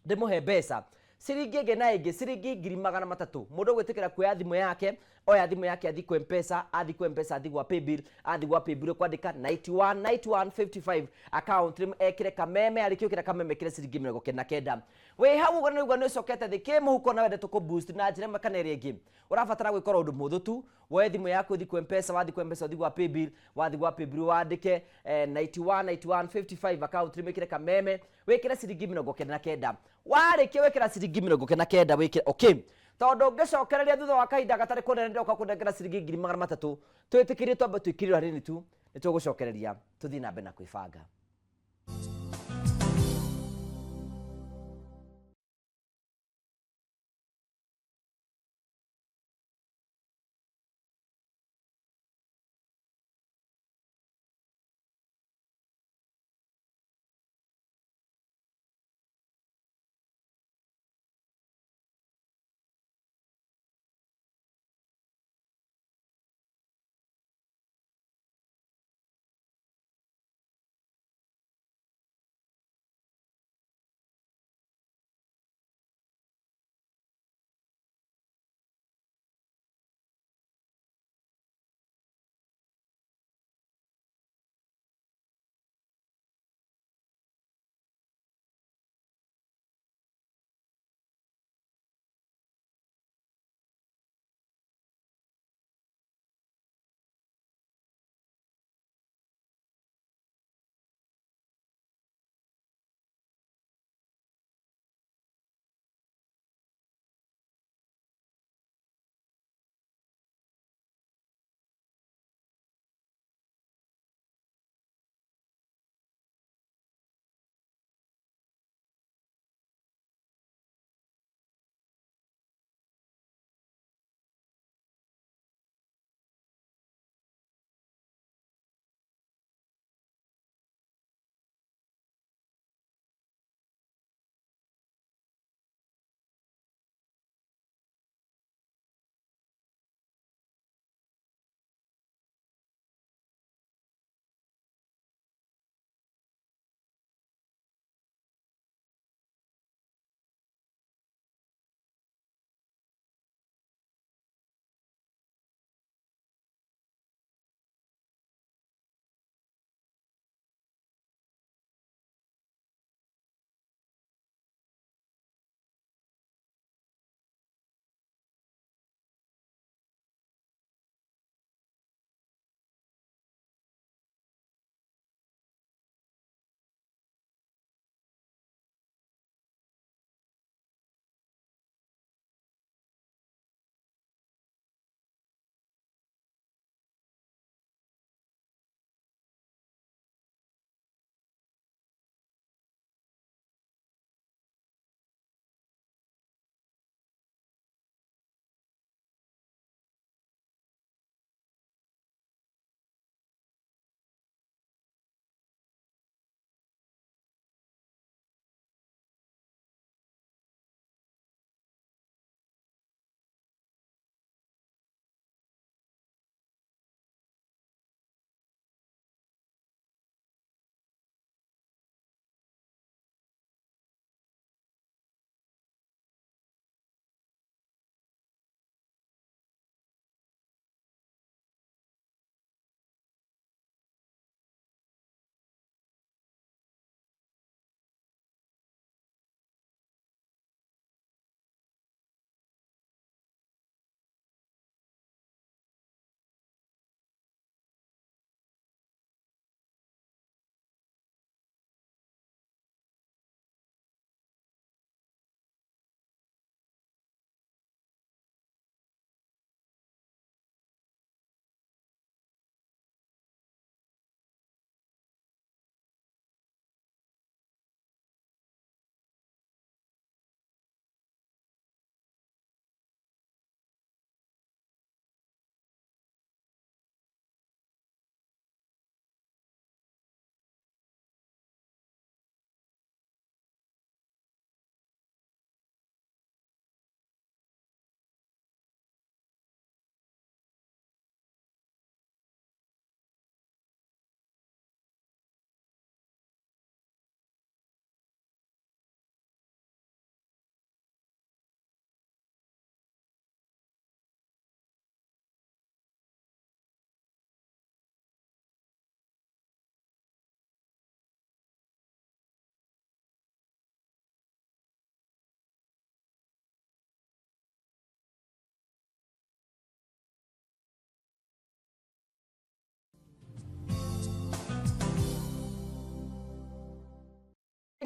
ndĩmũhe mbeca ciringi ĩngĩ na ĩngĩ, ciringi 300,000. Mũndũ ũgwĩtĩkĩra kuoya thimũ yake, oya thimũ yake, athi kwĩ Mpesa, athi kwĩ Mpesa, athi gwa paybill, athi gwa paybill kwandĩka 91 91 55 account rĩmwe, ekĩre kameme, arĩkia gwĩkĩra kameme ekĩre ciringi 99. Wĩ hau ũguo nĩguo nĩ ũcokete thĩ kĩmũhuko na wende tũkũ boost na njĩra ĩmwe kana ĩrĩa ĩngĩ, ũrabatara gwĩkora ũndũ mũhũthũ tu. Woe thimũ yaku, ũthi kwĩ Mpesa, wathi kwĩ Mpesa ũthi gwa paybill, wathi gwa paybill wandĩke 91 91 55 account rĩmwe, ĩkĩre kameme, wĩkĩre ciringi 99. Warĩkia wĩkĩra ciringi 99, wĩkĩre okay, tondũ ũngĩcokereria thutha wa kahinda gatarĩ kũnene ndoka kũnengera ciringi 300,000. Twĩtĩkĩrie twambe twĩkĩrĩrwo hanini tu, nĩ tũgũcokereria tũthiĩ na mbere na kwĩbanga.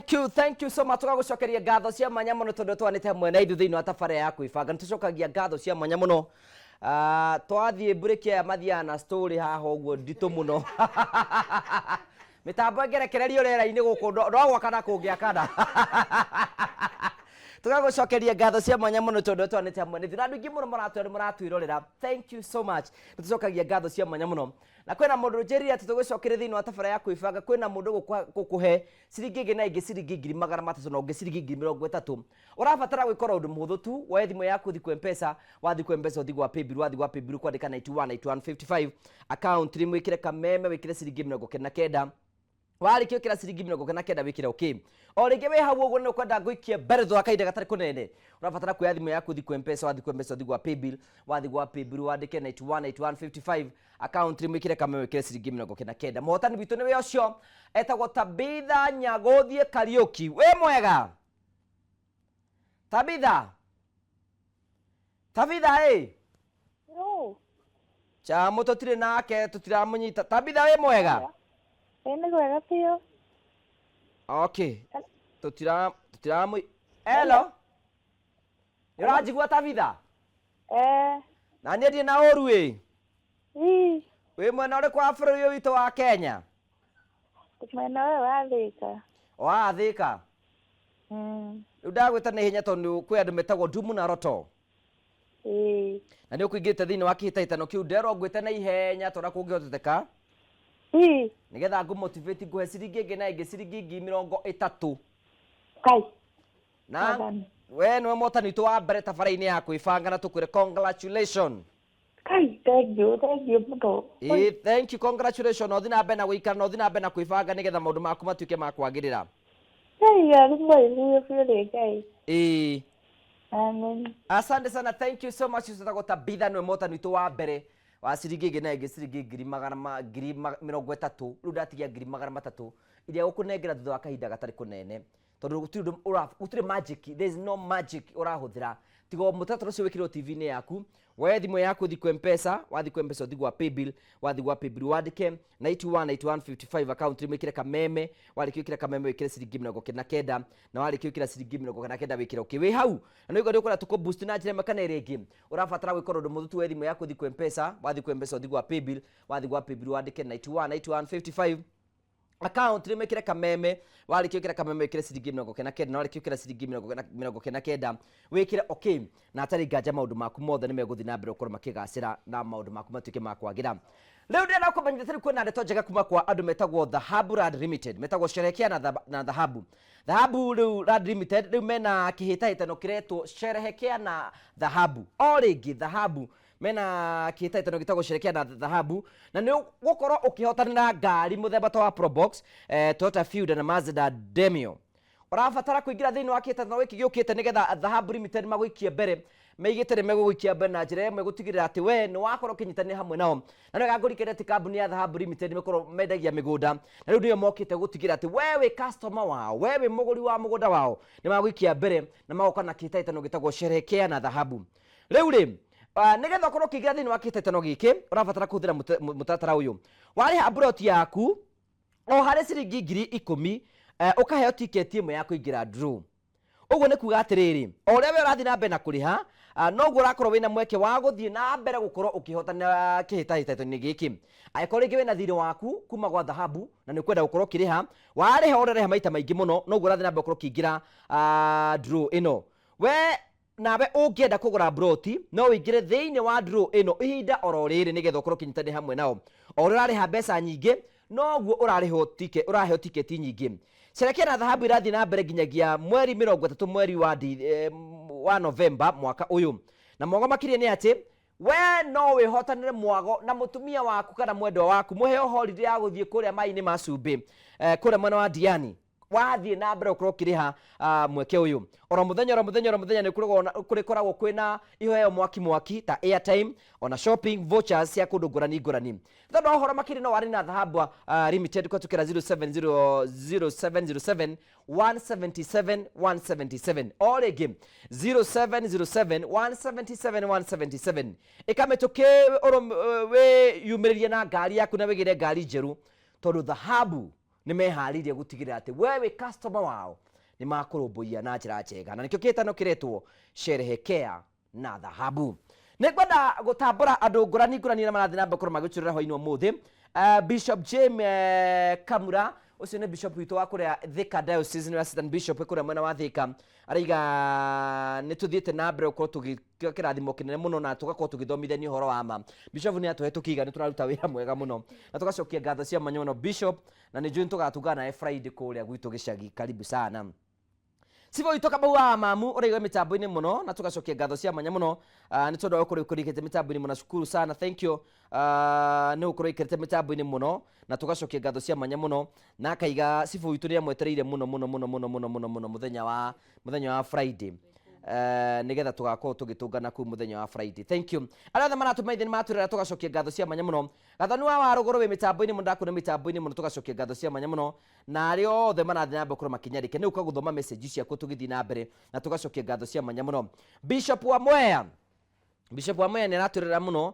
Thank you, thank you so much. Tũgagũcokeria ngatho cia mwanya mũno tondũ twanĩte hamwe na ithuĩ thĩinĩ wa tabarĩra ya kwĩbanga. Nĩ tũcokagia ngatho cia mwanya mũno. Ah, twathiĩ mburĩki aya mathiaga na story haha ũguo nditũ mũno. Mĩtambo ĩngĩrekererio rĩera-inĩ gũkũ no gwakana kũngĩakana. Tũgagũcokeria ngatho cia mwanya mũno tondũ twanĩte hamwe na ithuĩ. Na andũ aingĩ mũno maratwĩrorera. Thank you so much. Nĩ tũcokagia ngatho cia mwanya mũno. Na kwĩna mũndũ njĩrire atĩ tũgũcokeria thĩinĩ wa tabarĩra ya kwĩbanga, kwĩna mũndũ gũkũhe ciringi ĩngĩ na ĩngĩ ciringi 300,000 na ũngĩ ciringi 30,000. Ũrabatara gwĩkora ũndũ mũhũthũ tu, woe thimũ yaku ũthiĩ kwa M-Pesa, wathiĩ kwa M-Pesa ũthiĩ gwa Paybill, wathiĩ gwa Paybill kwandĩka 91 91 55, account name wĩkĩre Kameme, wĩkĩre ciringi 99. Warĩkia gwĩkĩra ciringi 99 wĩkĩre okay. O rĩngĩ wĩ hau ũguo nĩ ũkwenda ngũikie mbere thutha wa kahinda gatarĩ kũnene. Ũrabatara kuoya thimũ yaku ũthiĩ kwa M-Pesa, wathiĩ kwa M-Pesa ũthiĩ gwa Paybill, wathiĩ gwa Paybill wandĩke 91 91 55, account name wĩkĩre Kameme, wĩkĩre ciringi 99. Mũhotani witũ nĩwe ũcio etagwo Tabitha Nyagũthiĩ Kariũki. Wĩ mwega Tabitha? Tabitha ĩ? Hello. Chamũ tũtirĩ nake, tũtiramũnyita. Tabitha, wĩ mwega? Ĩ, nĩ kwega biũ. Okay, tũtiramũ. Hello, nĩ ũranjigua Tabitha? Eh. Na niĩ ndirĩ na ũru ĩ. Ii. Wĩ mwena ũrĩkũ wa bũrũri ũyũ witũ wa Kenya? Mwena ũyũ wa Thĩka. Wa Thĩka? Rĩu ndagwĩta na ihenya tondũ kwĩ andũ metagwo Ndumu na Roto. Ĩĩ. Na nĩ ũkũingĩrĩte thĩinĩ wa kĩhĩtahĩtano kĩu, nderwo ngwĩte na ihenya tondũ kũngĩhoteteka nĩgetha ngũmotivate ngũhe ciringi ĩngĩ na ĩngĩ ciringi 30,000. Kai. Na Wathani. we nĩwe mũhotani witũ wa mbere tabarĩra-inĩ ya kwĩbanga na tũkwĩre congratulation. Kai, thank you, thank you mũno. Ĩĩ, thank you, congratulation. Na ũthiĩ na mbere na gũikara na ũthiĩ na mbere na kwĩbanga nĩgetha maũndũ maku matuĩke ma kwagĩrĩra. Kai, arimũ biũ biũ nĩ Ngai. Ĩĩ. Amen. Asante sana, thank you so much. Tũtagwo Tabitha, nĩwe mũhotani witũ wa mbere wa ciringi ĩngĩ na ĩngĩ ciringi ngiri magana ma 30,000. Rĩu ndatigia 300,000 iria gũkũnengera thutha wa kahinda gatarĩ kũnene tondũ gũtirĩ ũndũ gũtirĩ magic, there is no magic ũrahũthĩra tiga o mũtaratara ũcio wĩkĩrwo TV-inĩ yaku. Woe thimũ yaku ũthiĩ kwa M-Pesa, wathiĩ kwa M-Pesa ũthiĩ gwa Paybill, wathiĩ gwa Paybill wandĩke 91 91 55, account name wĩkĩre Kameme, warĩkia gwĩkĩra Kameme wĩkĩre ciringi 99, na warĩkia gwĩkĩra ciringi 99 wĩkĩre okay. Wĩ hau na nĩ ũkwenda tũkũ boost na njĩra ĩmwe kana ĩrĩa ĩngĩ, ũrabatara gwĩka ũndũ mũhũthũ tu, woe thimũ yaku ũthiĩ kwa M-Pesa, wathiĩ kwa M-Pesa ũthiĩ gwa Paybill, wathiĩ gwa Paybill wandĩke 91 91 55, account nĩ mekĩre Kameme, warĩkia gwĩkĩra Kameme wĩkĩre ciringi 99, na warĩkia gwĩkĩra ciringi 99 wĩkĩre okay, na hatarĩ nganja maũndũ maku mothe nĩ megũthiĩ na mbere gũkorwo makĩgacĩra na maũndũ maku matuĩke ma kwagĩra. Rĩu ndĩrenda kũmenyithia atĩ kwĩna ndeto njega kuma kwa andũ metagwo Dhahabu Land Limited, metagwo Sherehekea na Dhahabu. Dhahabu rĩu Land Limited rĩu mena kĩhĩtahĩtano kĩretwo Sherehekea na Dhahabu. O rĩngĩ Dhahabu mena kĩhĩtahĩtano gĩtagwo Sherehekea na Dhahabu, na nĩ ũgũkorwo ũkĩhotanĩra ngari mũthemba ta wa Probox, Toyota Fielder na Mazda Demio. Ũrabatara kũingĩra thĩinĩ wa kĩhĩtahĩtano gĩkĩ gĩũkĩte nĩgetha Dhahabu Limited magũikie mbere, meigĩte nĩ megũgũikia mbere na njĩra ĩmwe gũtigĩrĩra atĩ we nĩ wakorwo ũkĩnyitanĩra hamwe nao. Na nĩ wega ngũririkanie atĩ kambuni ya Dhahabu Limited nĩ mendagia mĩgũnda, na rĩu nĩo mokĩte gũtigĩrĩra atĩ we wĩ customer wao, we wĩ mũgũri wa mũgũnda wao, nĩ magũikia mbere na magoka na kĩhĩtahĩtano gĩtagwo Sherehekea na Dhahabu. Rĩu rĩ, nĩgetha ũkorwo ũkĩingĩra thĩinĩ wa kĩhĩtahĩtano gĩkĩ ũrabatara kũhũthĩra mũtaratara ũyũ. Warĩha mburoti yaku o harĩ ciringi 10,000, ũkaheo tiketi ĩmwe ya kũingĩra draw. Ũguo nĩ kuga atĩrĩrĩ, o ũrĩa we ũrathiĩ na mbere na kũrĩha, noguo ũrakorwo wĩna mweke wa gũthiĩ na mbere gũkorwo ũkĩhotana kĩhĩtahĩtano-inĩ gĩkĩ. Angĩkorwo rĩngĩ wĩna thirĩ waku kuma gwa Dhahabu na nĩ ũkwenda gũkorwo ũkĩrĩha, warĩha ũrarĩha maita maingĩ mũno, noguo ũrathiĩ na mbere gũkorwo ũkĩingĩra draw ĩno. We nawe ũngĩenda kũgũra mburoti no ũingĩre thĩinĩ wa draw ĩno ihinda oro rĩrĩ nĩgetha ũkorwo ũkĩnyitanĩra hamwe nao. O ũrĩa ũrarĩha mbeca nyingĩ noguo ũrarĩhwo ticket, ũraheo tiketi nyingĩ. Sherekea na Dhahabu irathiĩ na mbere nginyagia mweri 30 mweri wa Novemba mwaka ũyũ. Na mwago makĩria nĩ atĩ we no wĩhotanĩre mwago na mũtumia waku kana mwendwa waku mũheo holiday ya gũthiĩ kũrĩa maĩ-inĩ ma cumbĩ, kũrĩa mwena wa Diani. Wathiĩ na mbere gũkorwo ũkĩrĩha mweke ũyũ oro mũthenya oro mũthenya oro mũthenya nĩ kũrĩkoragwo kwĩna iheo mwaki mwaki ta airtime ona shopping vouchers cia kũndũ ngũrani ngũrani. Tondũ wa ũhoro makĩria no warĩ na Dhahabu Limited kũhetũkĩra 070 0707 177 177, o rĩngĩ 0707 177 177. Ĩkamĩtũkĩ wĩyumĩrĩrie na ngari yaku na wĩgĩre ngari njerũ tondũ Dhahabu Nĩ meharĩirie gũtigĩrĩra atĩ we wĩ customer wao nĩ makũrũmbũiya na njĩra njega, na nĩkĩo kĩtano kĩretwo Sherehekea na Dhahabu. Nĩ ngwenda gũtambũra andũ ngũrani ngũrani arĩa marathiĩ na mbere gũkorwo magĩtũrĩra hwainĩ wa ũmũthĩ. Bishop James Kamura, ũcio nĩ bishop witũ wa kũrĩa Thika Diocese, nĩwe assistant bishop kũrĩa mwena wa Thika, araiga nĩ tũthiĩte na mbere gũkorwo tũgĩkĩra kĩrathimo kĩnene mũno na tũgakorwo tũgĩthomithania ũhoro wa ma. Bishop nĩ atũhetũkia, nĩ tũraruta wĩra mwega mũno na tũgacokia ngatho cia mwanya mũno, Bishop, na nĩ njũĩ nĩ tũgatungana nawe Friday kũrĩa gwitũ gĩcagi. Karibu sana. Sibo witũ Kamau wa mamu ũraigua mĩtambo-inĩ mũno, na tũgacokia ngatho cia mwanya mũno nĩ tondũ wa gũkorwo ũkũrĩkĩte mĩtambo-inĩ mũno. Cukuru sana, thank you, nĩ gũkorwo ikarĩte mĩtambo-inĩ mũno, na tũgacokia ngatho cia mwanya mũno. Na akaiga cibũ witũ nĩ amwetereire mũno mũno mũno mũno mũno mũno mũno mũthenya wa Friday, nĩgetha tũgakorwo tũgĩtũngana kũu mũthenya wa Friday. Thank you. Arĩa othe maratũmaithia nĩ matwĩrera, tũgacokia ngatho cia mwanya mũno. Gathoni wa Warũgũrũ wĩ mĩtambo-inĩ mũno, ndakuona mĩtambo-inĩ mũno, tũgacokia ngatho cia mwanya mũno. Na arĩa othe marathiĩ na mbere gũkorwo makĩnyarĩkia nĩ gũka gũthoma message ciaku tũgĩthiĩ na mbere, na tũgacokia ngatho cia mwanya mũno. Bishop wa Mwea, Bishop wa Mwea nĩ aratwĩrera mũno,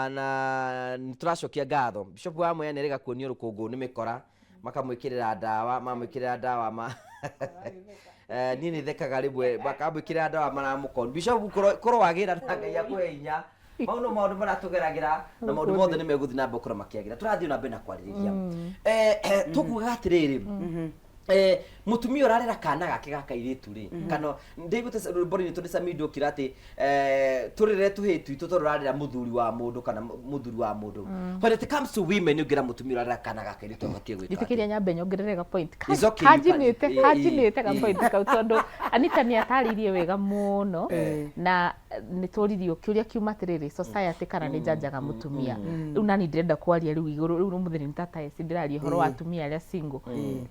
na nĩ tũracokia ngatho. Bishop wa Mwea nĩ arĩga kuonio rũkũngũ nĩ mĩkora, makamwĩkĩrĩra ndawa, mamwĩkĩrĩra ndawa ma niĩ nĩ thekaga rĩmwe, makamwĩkĩrĩra ndawa maramũkoni. Bishop, korwo wagĩra na Ngai akũhe hinya. Mau no maũndũ marĩa tũgeragĩra, na maũndũ mothe nĩ megũthiĩ na mbere gũkorwo makĩagĩra. Tũrathiĩ na mbere na kwarĩrĩria. Tũkugaga atĩrĩrĩ, mũtumia ũrarera kana gake ga kairĩtu rĩ, kana ndĩiguĩte rwĩmbo-inĩ tũrĩ Samido ũkira atĩ tũrĩre tũhĩĩ twitũ tondũ ũrarera mũthuri wa mũndũ kana mũthuri wa mũndũ. When it comes to women, ũngĩra mũtumia ũrarera kana ga kairĩtu abatiĩ gwĩka atĩa? Njĩtĩkĩria nyambe nyongerere ga point. It's okay, you can- Kanjinĩte kanjinĩte ga point kau, tondũ Anita nĩ atarĩirie wega mũno, na nĩ tũririo kĩũria kiuma atĩrĩrĩ, society kana nĩ njanjaga mũtumia. Rĩu nani ndĩrenda kwaria rĩu igũrũ rĩu ũmũthĩ nĩ tata eci ndĩraria ũhoro wa atumia arĩa single.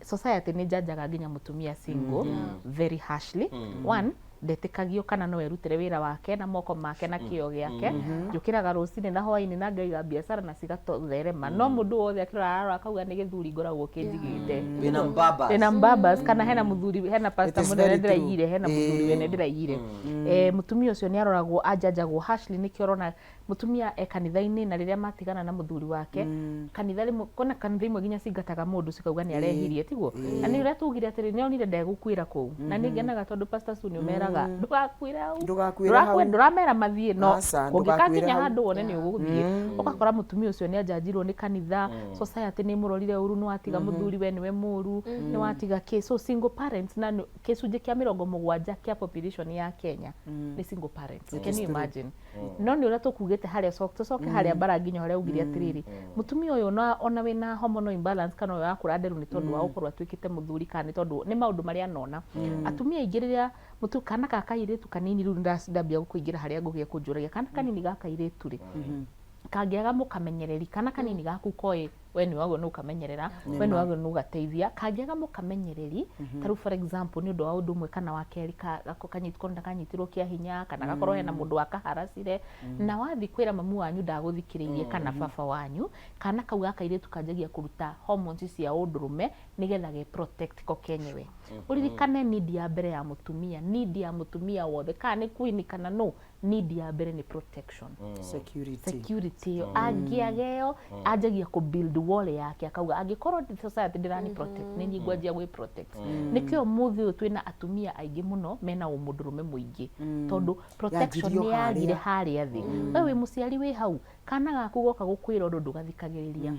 Society nĩ njanjaga nginya mũtumia single very harshly. One, ndetĩkagio kana no erutĩre wĩra wake na moko make na kĩo gĩake. Njũkĩraga rũcinĩ na hwainĩ na ngaiga biacara na cigatotherema, no mũndũ wothe akĩrora ararora akauga nĩ gĩthuri ngoragwo kĩnjigĩte. Wĩna mbabas. Wĩna mbabas, kana hena mũthuri, hena pastor It is mũnene very true. ndĩraiguire, hena mũthuri wene ndĩraiguire. Mũtumia ũcio nĩ aroragwo, anjanjagwo harshly. Nĩkĩo ũrona mũtumia e kanitha-inĩ, na rĩrĩa matigana na mũthuri wake, kanitha rĩmwe, kona kanitha imwe nginya cingataga mũndũ cikauga nĩ arehirie, tiguo? Na nĩ ũrĩa tugire atĩrĩ, nĩ onire ndegũkuĩra kũu, na nĩ ngenaga tondũ Pastor Sue nĩ ũmeraga ndũgakuĩre hau. Ndũgakuĩre Ndũrakue- hau. Ndũramera mathiĩ, no Aca, ũngĩkakinya ndũgakuĩre hau. handũ wone nĩ ũgũthiĩ, ũgakora mũtumia ũcio nĩ anjanjirwo nĩ kanitha, society nĩ ĩmũrorire ũru, nĩ watiga mũthuri, we nĩwe mũru, nĩ watiga kĩ. So single parents, na gĩcunjĩ kĩa 70 kĩa population ya Kenya nĩ single parents. Can you imagine? No nĩ ũrĩa tũkugĩte harĩa, tũcoke harĩa bara nginya harĩa ugire atĩrĩrĩ, mũtumia ũyũ ona wĩna hormonal imbalance, kana ũyũ wakũra nderu nĩ tondũ wa gũkorwo atuĩkĩte mũthuri, kana nĩ tondũ nĩ maũndũ marĩa anona. Atumia aingĩ rĩrĩa mũtu kana ga kairĩtu kanini, rĩu ndambia kũingĩra harĩa ngũgĩa kũnjũragia, kana kanini ga kairĩtu rĩ, kangĩaga mũkamenyereri, kana kanini gaku koĩ we nĩ wagwo nĩ ũkamenyerera, we nĩ wagwo nĩ ũgateithia, kangĩaga mũkamenyereri, ta rĩu for example nĩ ũndũ wa ũndũ ũmwe kana wa kerĩ, korwo ndakanyitirwo kĩa hinya, kana gakorwo hena mũndũ wakaharacire, na wathiĩ kwĩra mamu wanyu ndagũthikĩrĩirie kana baba wanyu, kana kau ga kairĩtu kanjagia kũruta hormones cia ũndũrũme nĩgetha ge protect ko kenyewe. Ũririkane need ya mbere ya mũtumia, need ya mũtumia wothe, kana nĩ queen kana no, need ya mbere nĩ protection, Security. Security ĩyo angĩaga ĩyo, anjagia kũ build wall yake, akauga angĩkorwo society ndĩrani protect, nĩ niĩ ngwanjia gwĩ protect. Nĩkĩo mũthĩ ũyũ twĩna atumia aingĩ mũno mena ũmũndũrũme mũingĩ, tondũ protection Yanjirio nĩ yagire harĩa. harĩa thĩ. We wĩ mũciari wĩ hau, kana gaku goka gũkwĩra ũndũ ndũgathikagĩrĩria.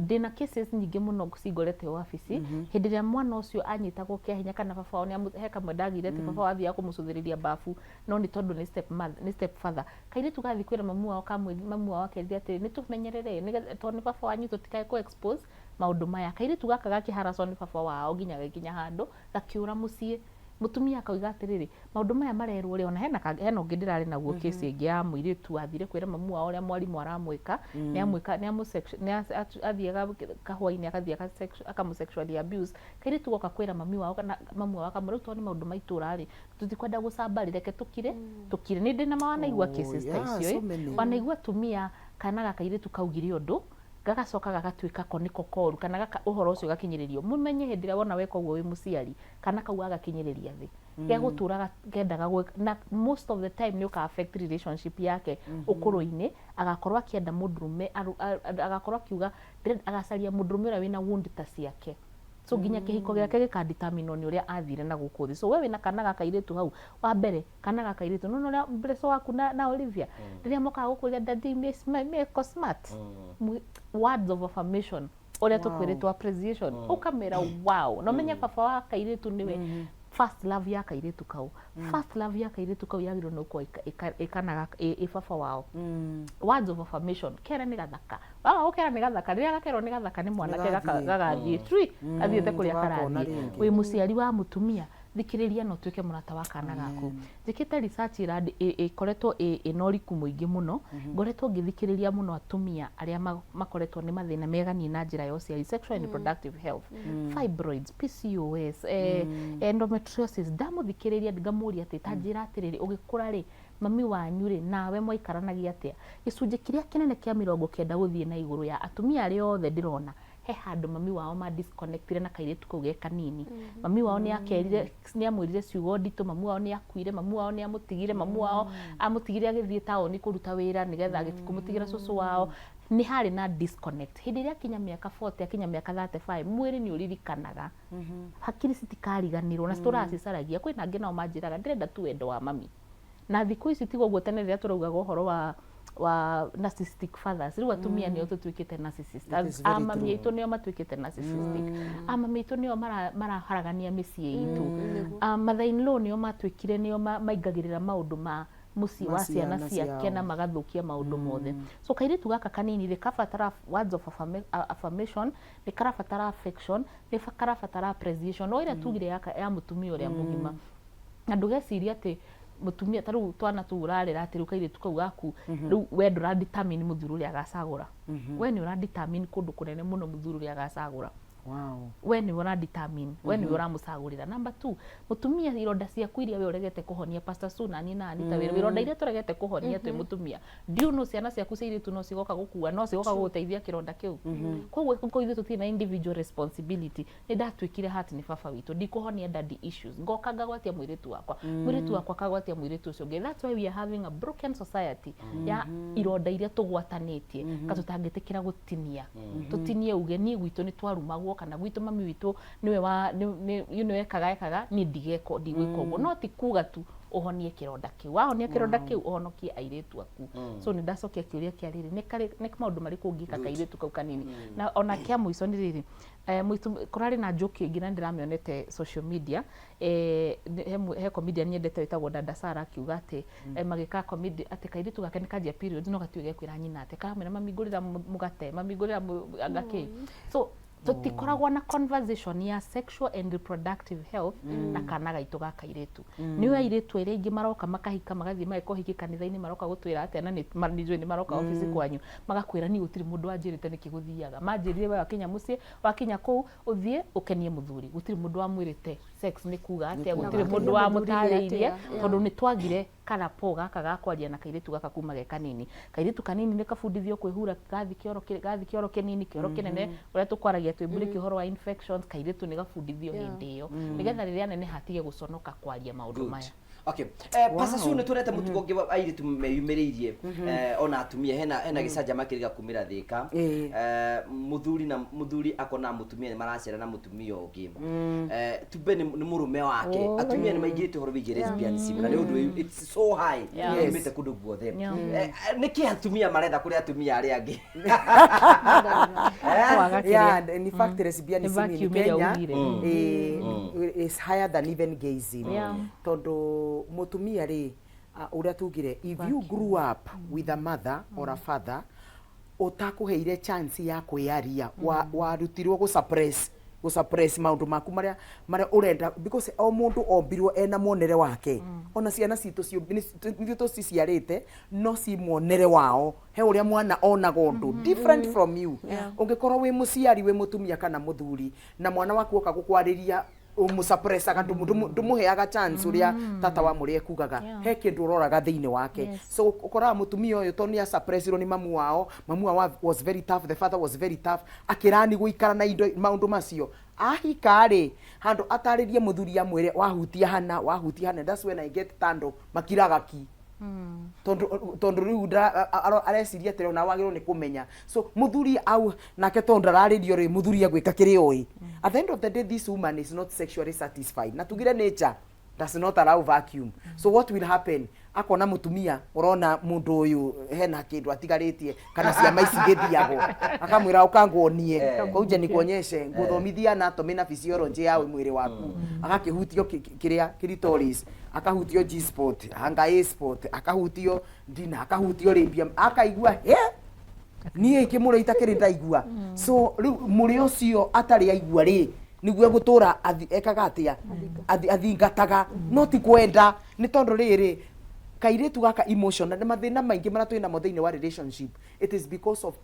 Ndĩna cases nyingĩ mũno cingorete wabici hĩndĩ ĩrĩa mwana ũcio anyitagwo kĩa hinya, kana baba wao he kamwe ndagire atĩ baba wao athiaga kũmũcũthĩrĩria bafu, no nĩ tondũ nĩ step mother, nĩ step father, kairĩtu gathiĩ kwĩra mamu wao, kamwĩ mamu wao akerire atĩrĩ, nĩ tũmenyerere nĩgetha tondũ nĩ baba wanyu, tũtikae kũ expose maũndũ maya. Kairĩtu gaka gakĩharacwo nĩ baba wao nginya gagĩkinya handũ gakiũra mũciĩ. Mũtumia akauga atĩrĩrĩ, maũndũ maya marerwo rĩ, ona hena ũngĩ ndĩrarĩ naguo, kesi ĩngĩ ya mũirĩtu wathire kwĩra mamu wao ũrĩa mwarimũ aramwĩka, nĩ amwĩka, nĩ athiaga kahũa-inĩ, agathiĩ akamũ sexually abuse. Kairĩtu goka kwĩra mami wao, kana mamu wao akamwĩra, rĩu tondũ nĩ maũndũ ma itũra rĩ, tũtikwenda gũcamba rĩ, reke tũkire tũkire. Nĩ ndĩ na wanaigua Oh, cases ta yeah, icio so ĩ. Many. Wanaigua atumia, kana ga kairĩtu kaugire ũndũ. Gagacoka gagatuĩka ko nĩko koru, kana gaka ũhoro ũcio ũgakinyĩrĩrio. Mũmenye hĩndĩ ĩrĩa wona weka ũguo wĩ mũciari, kana kau agakinyĩrĩria thĩ. Gegũtũra kendaga gwĩka, na most of the time nĩ ũka affect relationship yake ũkũrũ-inĩ, agakorwo akĩenda mũndũrũme, agakorwo akiuga agacaria mũndũrũme ũrĩa wĩna wound ta ciake. So nginya kĩhiko gĩake gĩkadeterminwo nĩ ũrĩa athire na gũkũ thĩ. So we wĩna kana gaka kairĩtu hau, wa mbere kana gaka kairĩtu nĩ ũrĩa Blesso waku na Olivia rĩrĩa mokaga gũkwĩra, "Daddy, meko smart," words of affirmation ũrĩa tũkwĩrĩtwo, appreciation, ũkamera wow, na ũmenye baba wa kairĩtu nĩwe first love ya kairĩtu kau. First love ya kairĩtu kau yagĩrĩirwo nĩ gũkorwo ĩkana ĩ baba wao. Words of affirmation, kere nĩ gathaka, waga gũkera nĩ gathaka, rĩrĩa gakerwo nĩ gathaka nĩ mwanake Nĩgathiĩ. Gagathiĩ tui gathiĩte kũrĩa Tũgakona karathiĩ. Rĩngĩ. Wĩ mũciari wa mũtumia, thikĩrĩria na ũtuĩke mũrata wa kana gaku. Njĩkĩte research ĩkoretwo ĩna ũriku mũingĩ mũno. Ngoretwo ngĩthikĩrĩria mũno atumia arĩa makoretwo nĩ mathĩna meganie na njĩra ya ũciari, sexual and reproductive health, fibroids, PCOS, endometriosis. Ndamũthikĩrĩria ngamũria atĩ, ta njĩra atĩrĩrĩ, ũgĩkũra rĩ, mami wanyu rĩ, nawe mwaikaranagia atĩa? Gĩcunjĩ kĩrĩa kĩnene kĩa 90 gũthiĩ na igũrũ ya atumia arĩa othe ndĩrona, he handũ mami wao ma disconnectire na kairĩtu kau ge kanini. Mami wao nĩ akerire, nĩ amwĩrire ciugo nditũ, mami wao nĩ akuire, mami wao nĩ amũtigire, mami wao amũtigire agĩthiĩ taũni kũruta wĩra nĩgetha agĩthiĩ kũmũtigĩra cũcũ wao. Nĩ harĩ na disconnect. Hĩndĩ ĩrĩa akinya mĩaka 40, akinya mĩaka 35, mwĩrĩ nĩ ũririkanaga, hakiri citikariganĩrwo na citũraga cicaragia. Kwĩna angĩ nao manjĩraga, "Ndĩrenda tu wendo wa mami." Na thikũ ici tiga ũguo, tene rĩrĩa tũraugaga ũhoro wa narcissistic fathers, rĩu atumia nĩo tũtuĩkĩte narcissist. It is very Amami true. aitũ nĩo matuĩkĩte narcissistic, amami aitũ nĩo maraharagania mĩciĩ itũ, mother in law nĩo matuĩkire nĩo maingagĩrĩra maũndũ ma mũciĩ Ma wa ciana ciana ciake na ciao. Magathũkia maũndũ mothe. So kairĩtu gaka kanini rĩ, kabatara words of affirmation, nĩ karabatara affection, nĩ karabatara appreciation, o ĩrĩa tugire ya mũtumia ũrĩa mũgima. Na ndũgecirie atĩ mũtumia ta rĩu twana tũu ũrarera, atĩ rĩu kairĩtu kau gaku rĩu, we ndũra determine mũthuri ũrĩa agacagũra. We nĩ ũra determine kũndũ kũnene mũno mũthuri ũrĩa agacagũra. We nĩwe ũra determine, we nĩwe ũramũcagũrĩra. Number two, mũtumia, ironda ciaku iria we ũregete kũhonia, Pastor Sue na niĩ na Anita, wĩra ironda iria tũregete kũhonia twĩ mũtumia, do you know ciana ciaku cia airĩtu no cigoka gũkua, no cigoka gũgũteithia kĩronda kĩu? Koguo ko ithuĩ tũtirĩ na individual responsibility. Nĩ ndatuĩkire hurt nĩ baba witũ, ndikũhonia daddy issues, ngoka ngagwatia mũirĩtu wakwa, mũirĩtu wakwa akagwatia mũirĩtu ũcio ũngĩ. That's why we are having a broken society ya ironda iria tũgwatanĩtie, ka tũtangĩtĩkĩra gũtinia, tũtinie uge niĩ gwitũ nĩ twarumagwo, kana gwitũ mami witũ nĩwe wa ekaga ekaga, niĩ ndigeko, ndigwĩka ũguo. No ti kuga tu ũhonie kĩronda kĩu, wahonia kĩronda kĩu, ũhonokie airĩtu aku. So nĩ ndacokia kĩũria kĩa rĩrĩ, nĩ maũndũ marĩkũ ũngĩka kairĩtu kau kanini? Na ona kĩa mũico nĩ rĩrĩ, kũrarĩ na joke ĩngĩ na ndĩramĩonete social media, he comedian nyendete wĩtagwo Dada Sara, akiuga atĩ magĩka comedy atĩ kairĩtu gake nĩ kanjia periods, no gatiũĩ gekwĩra nyina atĩ karamwĩra, "Mami, ngũrĩra mũgate, mami, ngũrĩra anga kĩ." So tũtikoragwo na conversation ya sexual and reproductive health na kana gaitũ ga kairĩtu. Nĩ airĩtu arĩa aingĩ maroka makahika, magathiĩ mageka ũhiki kanitha-inĩ, maroka gũtwĩra atĩa? Na nĩ njũĩ nĩ maroka obici kwanyu magakwĩra, "Niĩ gũtirĩ mũndũ wanjĩrĩte nĩkĩ gũthiaga, manjĩrire we wakinya mũciĩ, wakinya kũu ũthiĩ ũkenie mũthuri." Gũtirĩ mũndũ wamwĩrĩte sex nĩ kuga atĩa, gũtirĩ mũndũ Wakenia mũthuri nĩ wamũtarĩirie, atĩa, yeah. tondũ nĩ twagire karapo gaka ga kwaria na kairĩtu gaka kuma ge kanini. Kairĩtu kanini nĩ kabundithio kwĩhura gathi kĩoro gathi kĩoro kĩnini, kĩoro kĩnene, ũrĩa tũkwaragia twĩ mbũrĩki ũhoro wa infections. Kairĩtu nĩ gabundithio hĩndĩ ĩyo nĩgetha rĩrĩa neneha atige gũconoka kwaria maũndũ maya. Okay. Pastor Sue, nĩ tuonete mũtugo ũngĩ wa airĩtu meyumĩrĩirie, ona atumia, hena gĩcanjama kĩrĩ gakumĩra Thĩka. Mũthuri na mũthuri akona mũtumia nĩ maracera na mũtumia ũngĩ, tumbe nĩ mũrũme wake. Atumia nĩ maingĩrĩte ũhoro wĩgiĩ lesbianism na nĩ ũndũ it's so high, yumĩte kũndũ guothe. Nĩkĩ atumia maretha kũrĩ atumia arĩa angĩ? Kwaga kĩrĩa. Yeah, and in fact lesbianism in Vacuum ĩrĩa Kenya ugire. Is higher than even gayism. Tondu mutumia rĩ, ũrĩa tugire, if you grew up with a mother or a father ũtakũheire chance ya kwĩyaria, warutirwo gũ suppress maũndũ maku marĩa ũrenda, because o mũndũ ombirwo ena muonere wake. Ona ciana citũ nithuĩ tũciciarĩte, no ci muonere wao, he ũrĩa mwana onaga ũndũ different from you. Ũngĩkorwo wĩ mũciari, wĩ mũtumia kana mũthuri, na mwana waku oka gũkwarĩria Ũmũsuppressaga, ndũmũheaga chance ũrĩa tata wa mũrĩ ekugaga. He kĩndũ ũroraga thĩinĩ wake. So ũkoraga mũtumia ũyũ, tondũ nĩ asuppressirwo nĩ mamu wao, mamu wao was very tough, the father was very tough, akĩrani gũikara na indo maũndũ macio. Ahika rĩ, handũ atarĩrie mũthuri, amwĩre wahutia hana, wahutia hana, that's when I get turned off, makiraga ki, tondu riu areciria atĩrĩ, ona wagĩrĩirwo nĩ kũmenya. So mũthuri au nake, tondu ndararĩrio rĩ, mũthuri agwĩka kĩrĩa ũĩ. At the end of the day, this woman is not sexually satisfied, na tugire nature does not allow vacuum. So what will happen, akona mũtumia ũrona mũndũ ũyũ hena kĩndũ atigarĩtie kana ciama ici gĩthiagwo, akamwĩra, "Ũkanguonie kũnje nikuonyeshe, ngũthomithia anatomy na physiology ya mwĩrĩ waku." Agakĩhutio kĩrĩa clitoris, akahutio G spot, anga A spot, akahutio ndina, akahutio labia, akaigua he niĩ kĩmũrĩ itakĩrĩ ndaigua. So rĩu mũrĩ ũcio atarĩ aigua rĩ, nĩguo egũtũra ekaga atĩa? Athingataga, no ti kwenda, nĩ tondũ rĩrĩ kairĩtu gaka emotional na mathĩna maingĩ marĩa twĩ namo thĩinĩ wa relationship, it is because of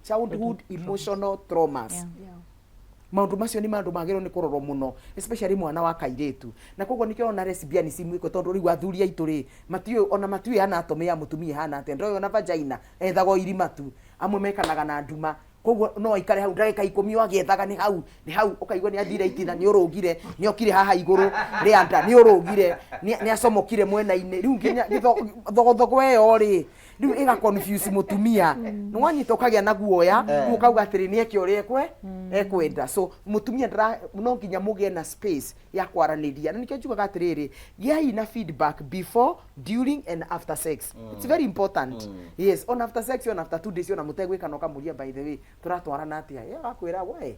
childhood emotional traumas. Maũndũ macio nĩ maũndũ magĩrĩirwo nĩ kũrorwo mũno, especially mwana wa kairĩtu. Na koguo nĩkĩo ona lesbianism ĩko, tondũ rĩu athuri aitũ rĩ, matiũĩ, ona matiũĩ anatomy ya mũtumia ĩhana atĩa. Ndoĩ ona vagina ethagwo irima tu, amwe mekanaga na nduma. Koguo no aikare hau ndagĩka 10 o agĩethaga nĩ hau, nĩ hau. Ũkaigua nĩ athire itina, nĩ ũrũgire, nĩ okire haha igũrũ rĩa nda, nĩ ũrũgire, nĩ acomokire mwena-inĩ. Rĩu nginya thogothogo ĩyo rĩ, rĩu ĩga confuse mũtumia. Nĩ wanyita, ũkagĩa na guoya, rĩu ũkauga atĩrĩ, nĩ eke ũrĩa ekwenda. So mũtumia ndara, no nginya mũgĩe na space ya kwaranĩria. Na nĩkĩo njugaga atĩrĩrĩ, gĩai na feedback before, during and after sex. It's very important. Yes, on after sex, on after 2 days, ona mũtegwĩka na ũkamũria, "By the way, tũratwarana atĩa?" Ye agakwĩra, "We,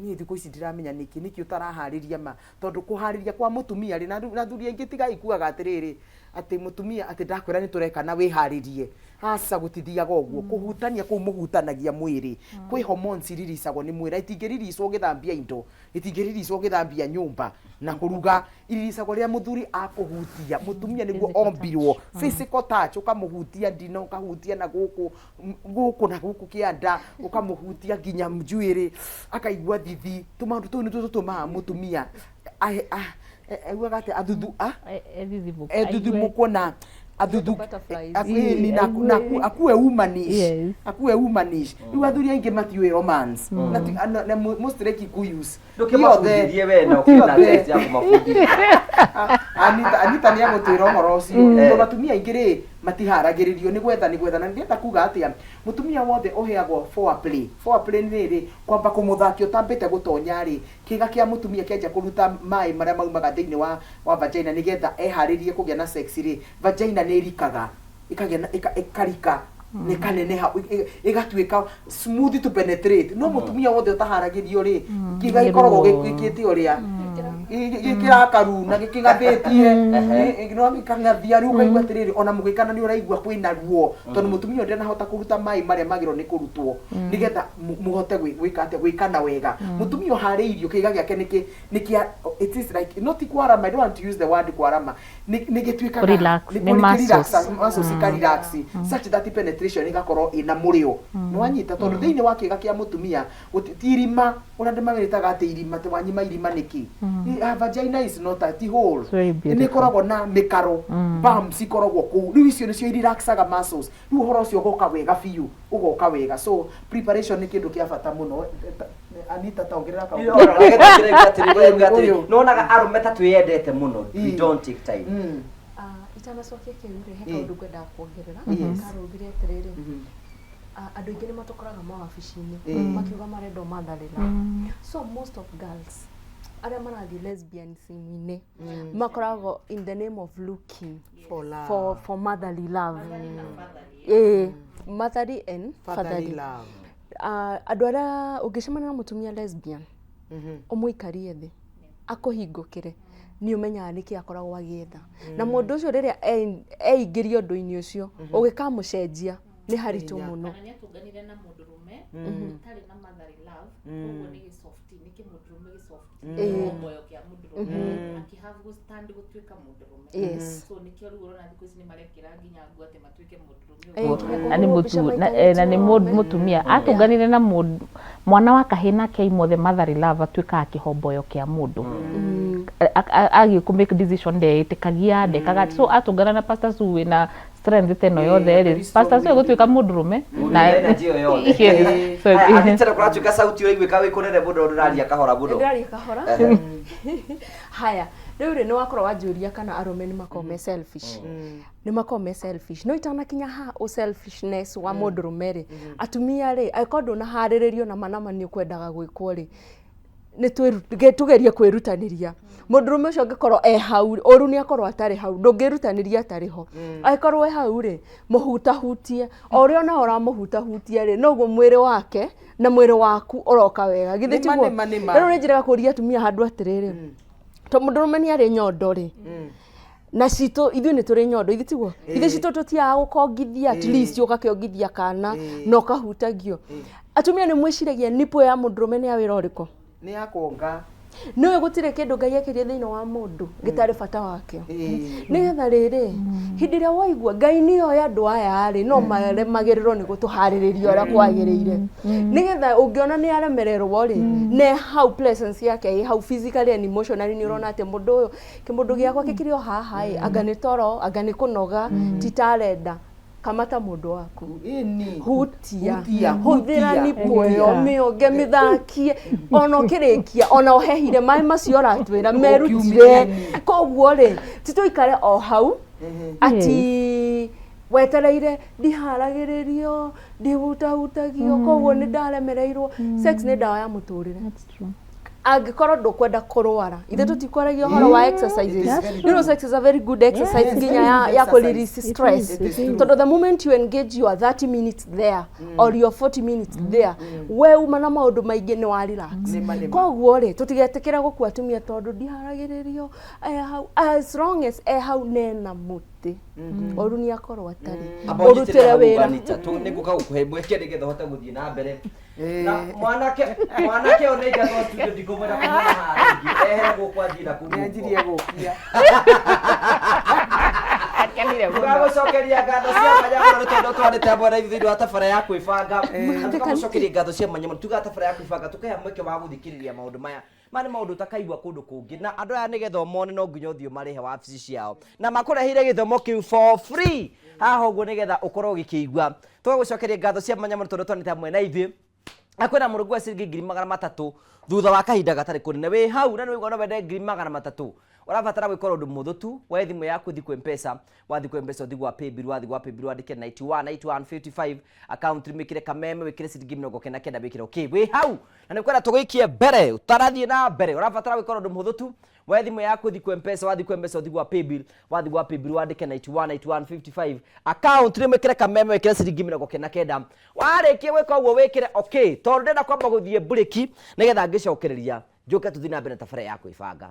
niĩ thikũ ici ndiramenya nĩkĩ ũtaraharĩria ma." Tondũ kũharĩria kwa mũtumia rĩ, na thuri aingĩ tigai kugaga atĩrĩrĩ, atĩ mũtumia atĩ ndakwĩra nĩ tũreka na wĩharĩrie. Aca, gũtithiaga ũguo. Kũhutania kũu mũhutanagia mwĩrĩ, kwĩ hormones iririsagwo nĩ mwĩrĩ, itingĩriricwo ũgĩthambia indo, itingĩriricwo ũgĩthambia nyũmba na kũruga, iririsagwo rĩrĩa mũthuri akũhutia mũtumia. Nĩguo ombirwo physical touch, ũkamũhutia ndino, ũkahutia na gũkũ, gũkũ na gũkũ kĩanda, ũkamũhutia nginya njuĩrĩ, akaigua thithi. Tũmaũndũ tũu nĩtuo tũtũmaga mũtumia aiguaga atĩ athuthu a ethuthimũkwo na athuthu Butterflies. Na akue womanish. Akue womanish. Rĩu athuri aingĩ matiũĩ romance na mostly Kikuyus. Ndũkĩmabundithie we na ũkĩrĩ na test ya kũmabundithia. Anita nĩ agũtwĩra ũhoro ũcio, tondũ atumia aingĩ rĩ, matiharagĩrĩrio nĩ gwetha, nĩ gwetha. Na ndĩrenda kuga atĩa, mũtumia wothe ũheagwo foreplay. Foreplay nĩ rĩrĩ, kwamba kũmũthakia ũtambĩte gũtonya rĩ, kĩga kĩa mũtumia kĩanjia kũruta maĩ marĩa maumaga thĩinĩ wa vagina nĩgetha eharĩrie kũgĩa na sex rĩ, vagina nĩ ĩrikaga, ĩkagĩa na ĩkarika na ĩkaneneha, ĩgatuĩka smooth to penetrate. No mũtumia wothe ũtaharagĩrio rĩ, kĩga gĩkoragwo gĩkĩte ũrĩa gĩkĩrakaru na gĩkĩgathĩtie, no gĩkang'athia. Rĩu ũkaigua atĩrĩrĩ, ona mũgĩkana nĩ ũraigua kwĩna ruo, tondũ mũtumia ũyũ ndanahota kũruta maĩ marĩa magĩrĩirwo nĩ kũrutwo nĩgetha mũhote gwĩka atĩa, gwĩkana wega. Mũtumia ũharĩirio, kĩga gĩake nĩkĩ nĩkĩa, it is like, not kwarama, I don't want to use the word kwarama, nĩ gĩtuĩkaga Relax, nĩ muscles. Muscles ikarelax such that penetration ĩgakorwo ĩna mũrĩo. Nĩ wanyita? Tondũ thĩinĩ wa kĩga kĩa mũtumia ti irima ũrĩa andũ mawĩtaga atĩ irima, atĩ wanyima irima nĩkĩ. Vagina is not a ti hole. It's very Nĩ beautiful. ĩkoragwo na mĩkaro, bumps ikoragwo kũu. Rĩu icio nĩcio irelaxaga muscles, rĩu ũhoro ũcio ũgoka wega biũ, ũgoka wega. So preparation nĩ kĩndũ kĩa bata mũno. Anita, taongerera kaũndũ. Ũyũ. Nonaga arũme ta twĩyendete mũno, we don't take time. Ah, itanacokia kĩu rĩ, he kaũndũ ngwendaga kuongerera. Karũgire atĩrĩrĩ, andũ aingĩ nĩ matũkoraga mawabici-inĩ makiuga marenda motherly love. So most of girls arĩa marathiĩ lesbianism-inĩ makoragwo in the name of looking For love. for motherly love, ĩĩ, motherly and fatherly fatherly love. Ah, andũ arĩa ũngĩcemania na mũtumia lesbian, ũmũikarie thĩ akũhingũkĩre, nĩ ũmenyaga nĩkĩ akoragwo agĩetha. Na mũndũ ũcio rĩrĩa eingĩria ũndũ-inĩ ũcio, ũgĩkamũcenjia. Nĩ haritũ mũno. Kana nĩ atũnganire na mũndũrũme ũtarĩ na motherly love, koguo nĩ gĩsofti, nĩ kĩmũndũrũme gĩsofti, kĩhomboyo kĩa mũndũrũme, akĩhave gũstand gũtuĩka mũndũrũme. So nĩkĩo rĩu ũrona thikũ ici nĩ marekĩra nginya nguo atĩ matuĩke mũndũrũme. Nginya Na nĩ kũhũrwo mbica mũtu na, maita na nĩ mũtumia atũnganire na mwana wa kahĩĩ, nake aimwo the motherly love, atuĩkaga kĩhomboyo kĩa mũndũ. Agiĩ kũ make decision, ndeĩtĩkagia, ndekaga. So atũngana na Pastor Sue wĩna strength ta ĩno yothe rĩ, very strong. Pastor Sue egũtuĩka mũndũrũme. Na energy ĩyo yothe. Yes. So, Anitera kũratuĩka sauti ũraiguĩka wĩ kũnene mũno, ndũraria kahora mũno. Ndĩraria kahora. Haya, rĩu rĩ, nĩ wakorwo wanjũria kana arũme nĩ makoragwo me selfish. Nĩ makoragwo me selfish, no itanakinya ha ũ selfishness wa mũndũrũme rĩ, atumia rĩ, angĩkorwo ndũnaharĩrĩrio na manama nĩ ũkwendaga gwĩkwo rĩ, nĩ tũgerie kwĩrutanĩria. Mũndũrũme ũcio angĩkorwo e hau, ũru nĩ akorwo atarĩ hau, ndũngĩrutanĩria atarĩ ho. Angĩkorwo e hau rĩ, mũhutahutie o ũrĩa ona ũramũhutahutia rĩ, noguo mwĩrĩ wake na mwĩrĩ waku ũroka wega, githĩ Nĩma, tiguo? nĩma, nĩma. Rĩu nĩ njĩraga kũria atumia handũ atĩrĩrĩ, to mũndũrũme nĩ arĩ nyondo rĩ, na citũ ithuĩ nĩ tũrĩ nyondo, ithuĩ tiguo? Ithuĩ citũ tũtiaga gũkongithia, at least ũgakĩongithia kana na ũkahutagio. Atumia nĩ mwĩciragia nipple ya mũndũrũme nĩ ya wĩra ũrĩkũ? Nĩ ya kuonga. Nĩwe gũtirĩ kĩndũ Ngai ekĩrie thĩinĩ wa mũndũ gĩtarĩ bata wakĩo, nĩgetha rĩrĩ, hĩndĩ ĩrĩa waigua Ngai nĩoĩ andũ aya rĩ, no maremagĩrĩrwo nĩ gũtũharĩrĩria ũrĩa kwagĩrĩire, nĩgetha ũngĩona nĩ aremererwo rĩ, ne hau presence yake ĩ hau physically and emotionally, nĩ ũrona atĩ mũndũ ũyũ, kĩmũndũ gĩakwa kĩkĩrĩ o haha ĩ, anga nĩ toro, anga nĩ kũnoga, ti tarenda kamata mũndũ waku. Ĩni. Hutia. Hutia, Hũthĩra hutia. nipple ĩyo, mĩonge, mĩthakie, ona ũkĩrĩkia, ona ũhehire maĩ macio ũratwĩra merutire. Koguo rĩ, ti tũikare o hau ati wetereire ndiharagĩrĩrio, ndihutahutagio, koguo nĩ ndaremereirwo. Sex nĩ ndawa ya mũtũrĩre. That's true. Angĩkorwo ndũkwenda kũrwara, ithe tũtikwaragia ũhoro wa exercises. That's You know, sex is a very good exercise, Yes, nginya very ya, good ya exercise. kũrelease stress, It is true. tondũ the moment you engage your 30 minutes there or your 40 minutes there, we uma na maũndũ maingĩ, nĩ wa relax. Nĩma, nĩma. Koguo rĩ, tũtigetĩkĩra gũkua atumia tondũ ndiharagĩrĩrio e hau. As long as e hau nena mũtĩ, ũru nĩ akorwo atarĩ, Amba ũnyitĩrĩre ũrutĩre hau, wĩra. Anita, nĩ ngũka gũkũhe mweke nĩgetha ũhote gũthiĩ na mbere. Na mwanake ũyũ nĩ aingatwo studio, ndikũmwenda kũmuona haha rĩngĩ, ehere gũkũ athiĩ na kũu. Nĩanjirie gũkia. Akenire mũno. Tũgagũcokeria ngatho cia mwanya mũno nĩ tondũ twarĩte hamwe na ithuĩ thĩinĩ wa tabara ya kwĩbanga. Na tũkamũcokeria ngatho cia mwanya mũno, tugaga tabara ya kwĩbanga tũkahe mweke wa gũthikĩrĩria maũndũ maya. Maya nĩ maũndũ ũtakaigua kũndũ kũngĩ, na andũ aya nĩgetha ũmone no nginya ũthiĩ ũmarĩhe wabici ciao, na makũreheire gĩthomo kĩu for free haha ũguo nĩgetha ũkorwo ũgĩkĩigua. Tũgagũcokeria ngatho cia mwanya mũno tondũ twanĩte hamwe na ithuĩ, na kwĩna mũrũngu wa ciringi 300,000 thutha wa kahinda gatarĩ kũnene. Wĩ hau na nĩ waigua no wende 300,000, ũrabatara gwĩka ũndũ mũhũthũ tu. Woe thimũ yaku, ũthiĩ kwĩ Mpesa. Wathiĩ kwĩ Mpesa, ũthiĩ gwa paybill. Wathiĩ gwa paybill, wandĩke 91 91 55, account wĩkĩre Kameme, wĩkĩre ciringi 99, wĩkĩre okay. Wĩ hau na nĩ kwenda tũgũikie mbere, ũtarathiĩ na mbere, ũrabatara gwĩka ũndũ mũhũthũ tu. Woe thimũ yaku, ũthiĩ kwĩ Mpesa. Wathiĩ kwĩ Mpesa, ũthiĩ gwa paybill. Wathiĩ gwa paybill, wandĩke 91 91 55, account nĩ wĩkĩre Kameme, wĩkĩre ciringi 99. Warĩkia gwĩka ũguo, wĩkĩre okay, tondũ ndĩrenda kwamba gũthiĩ mburĩki nĩgetha ngĩcokereria njoke tũthiĩ na mbere na tabara ya kwĩbanga.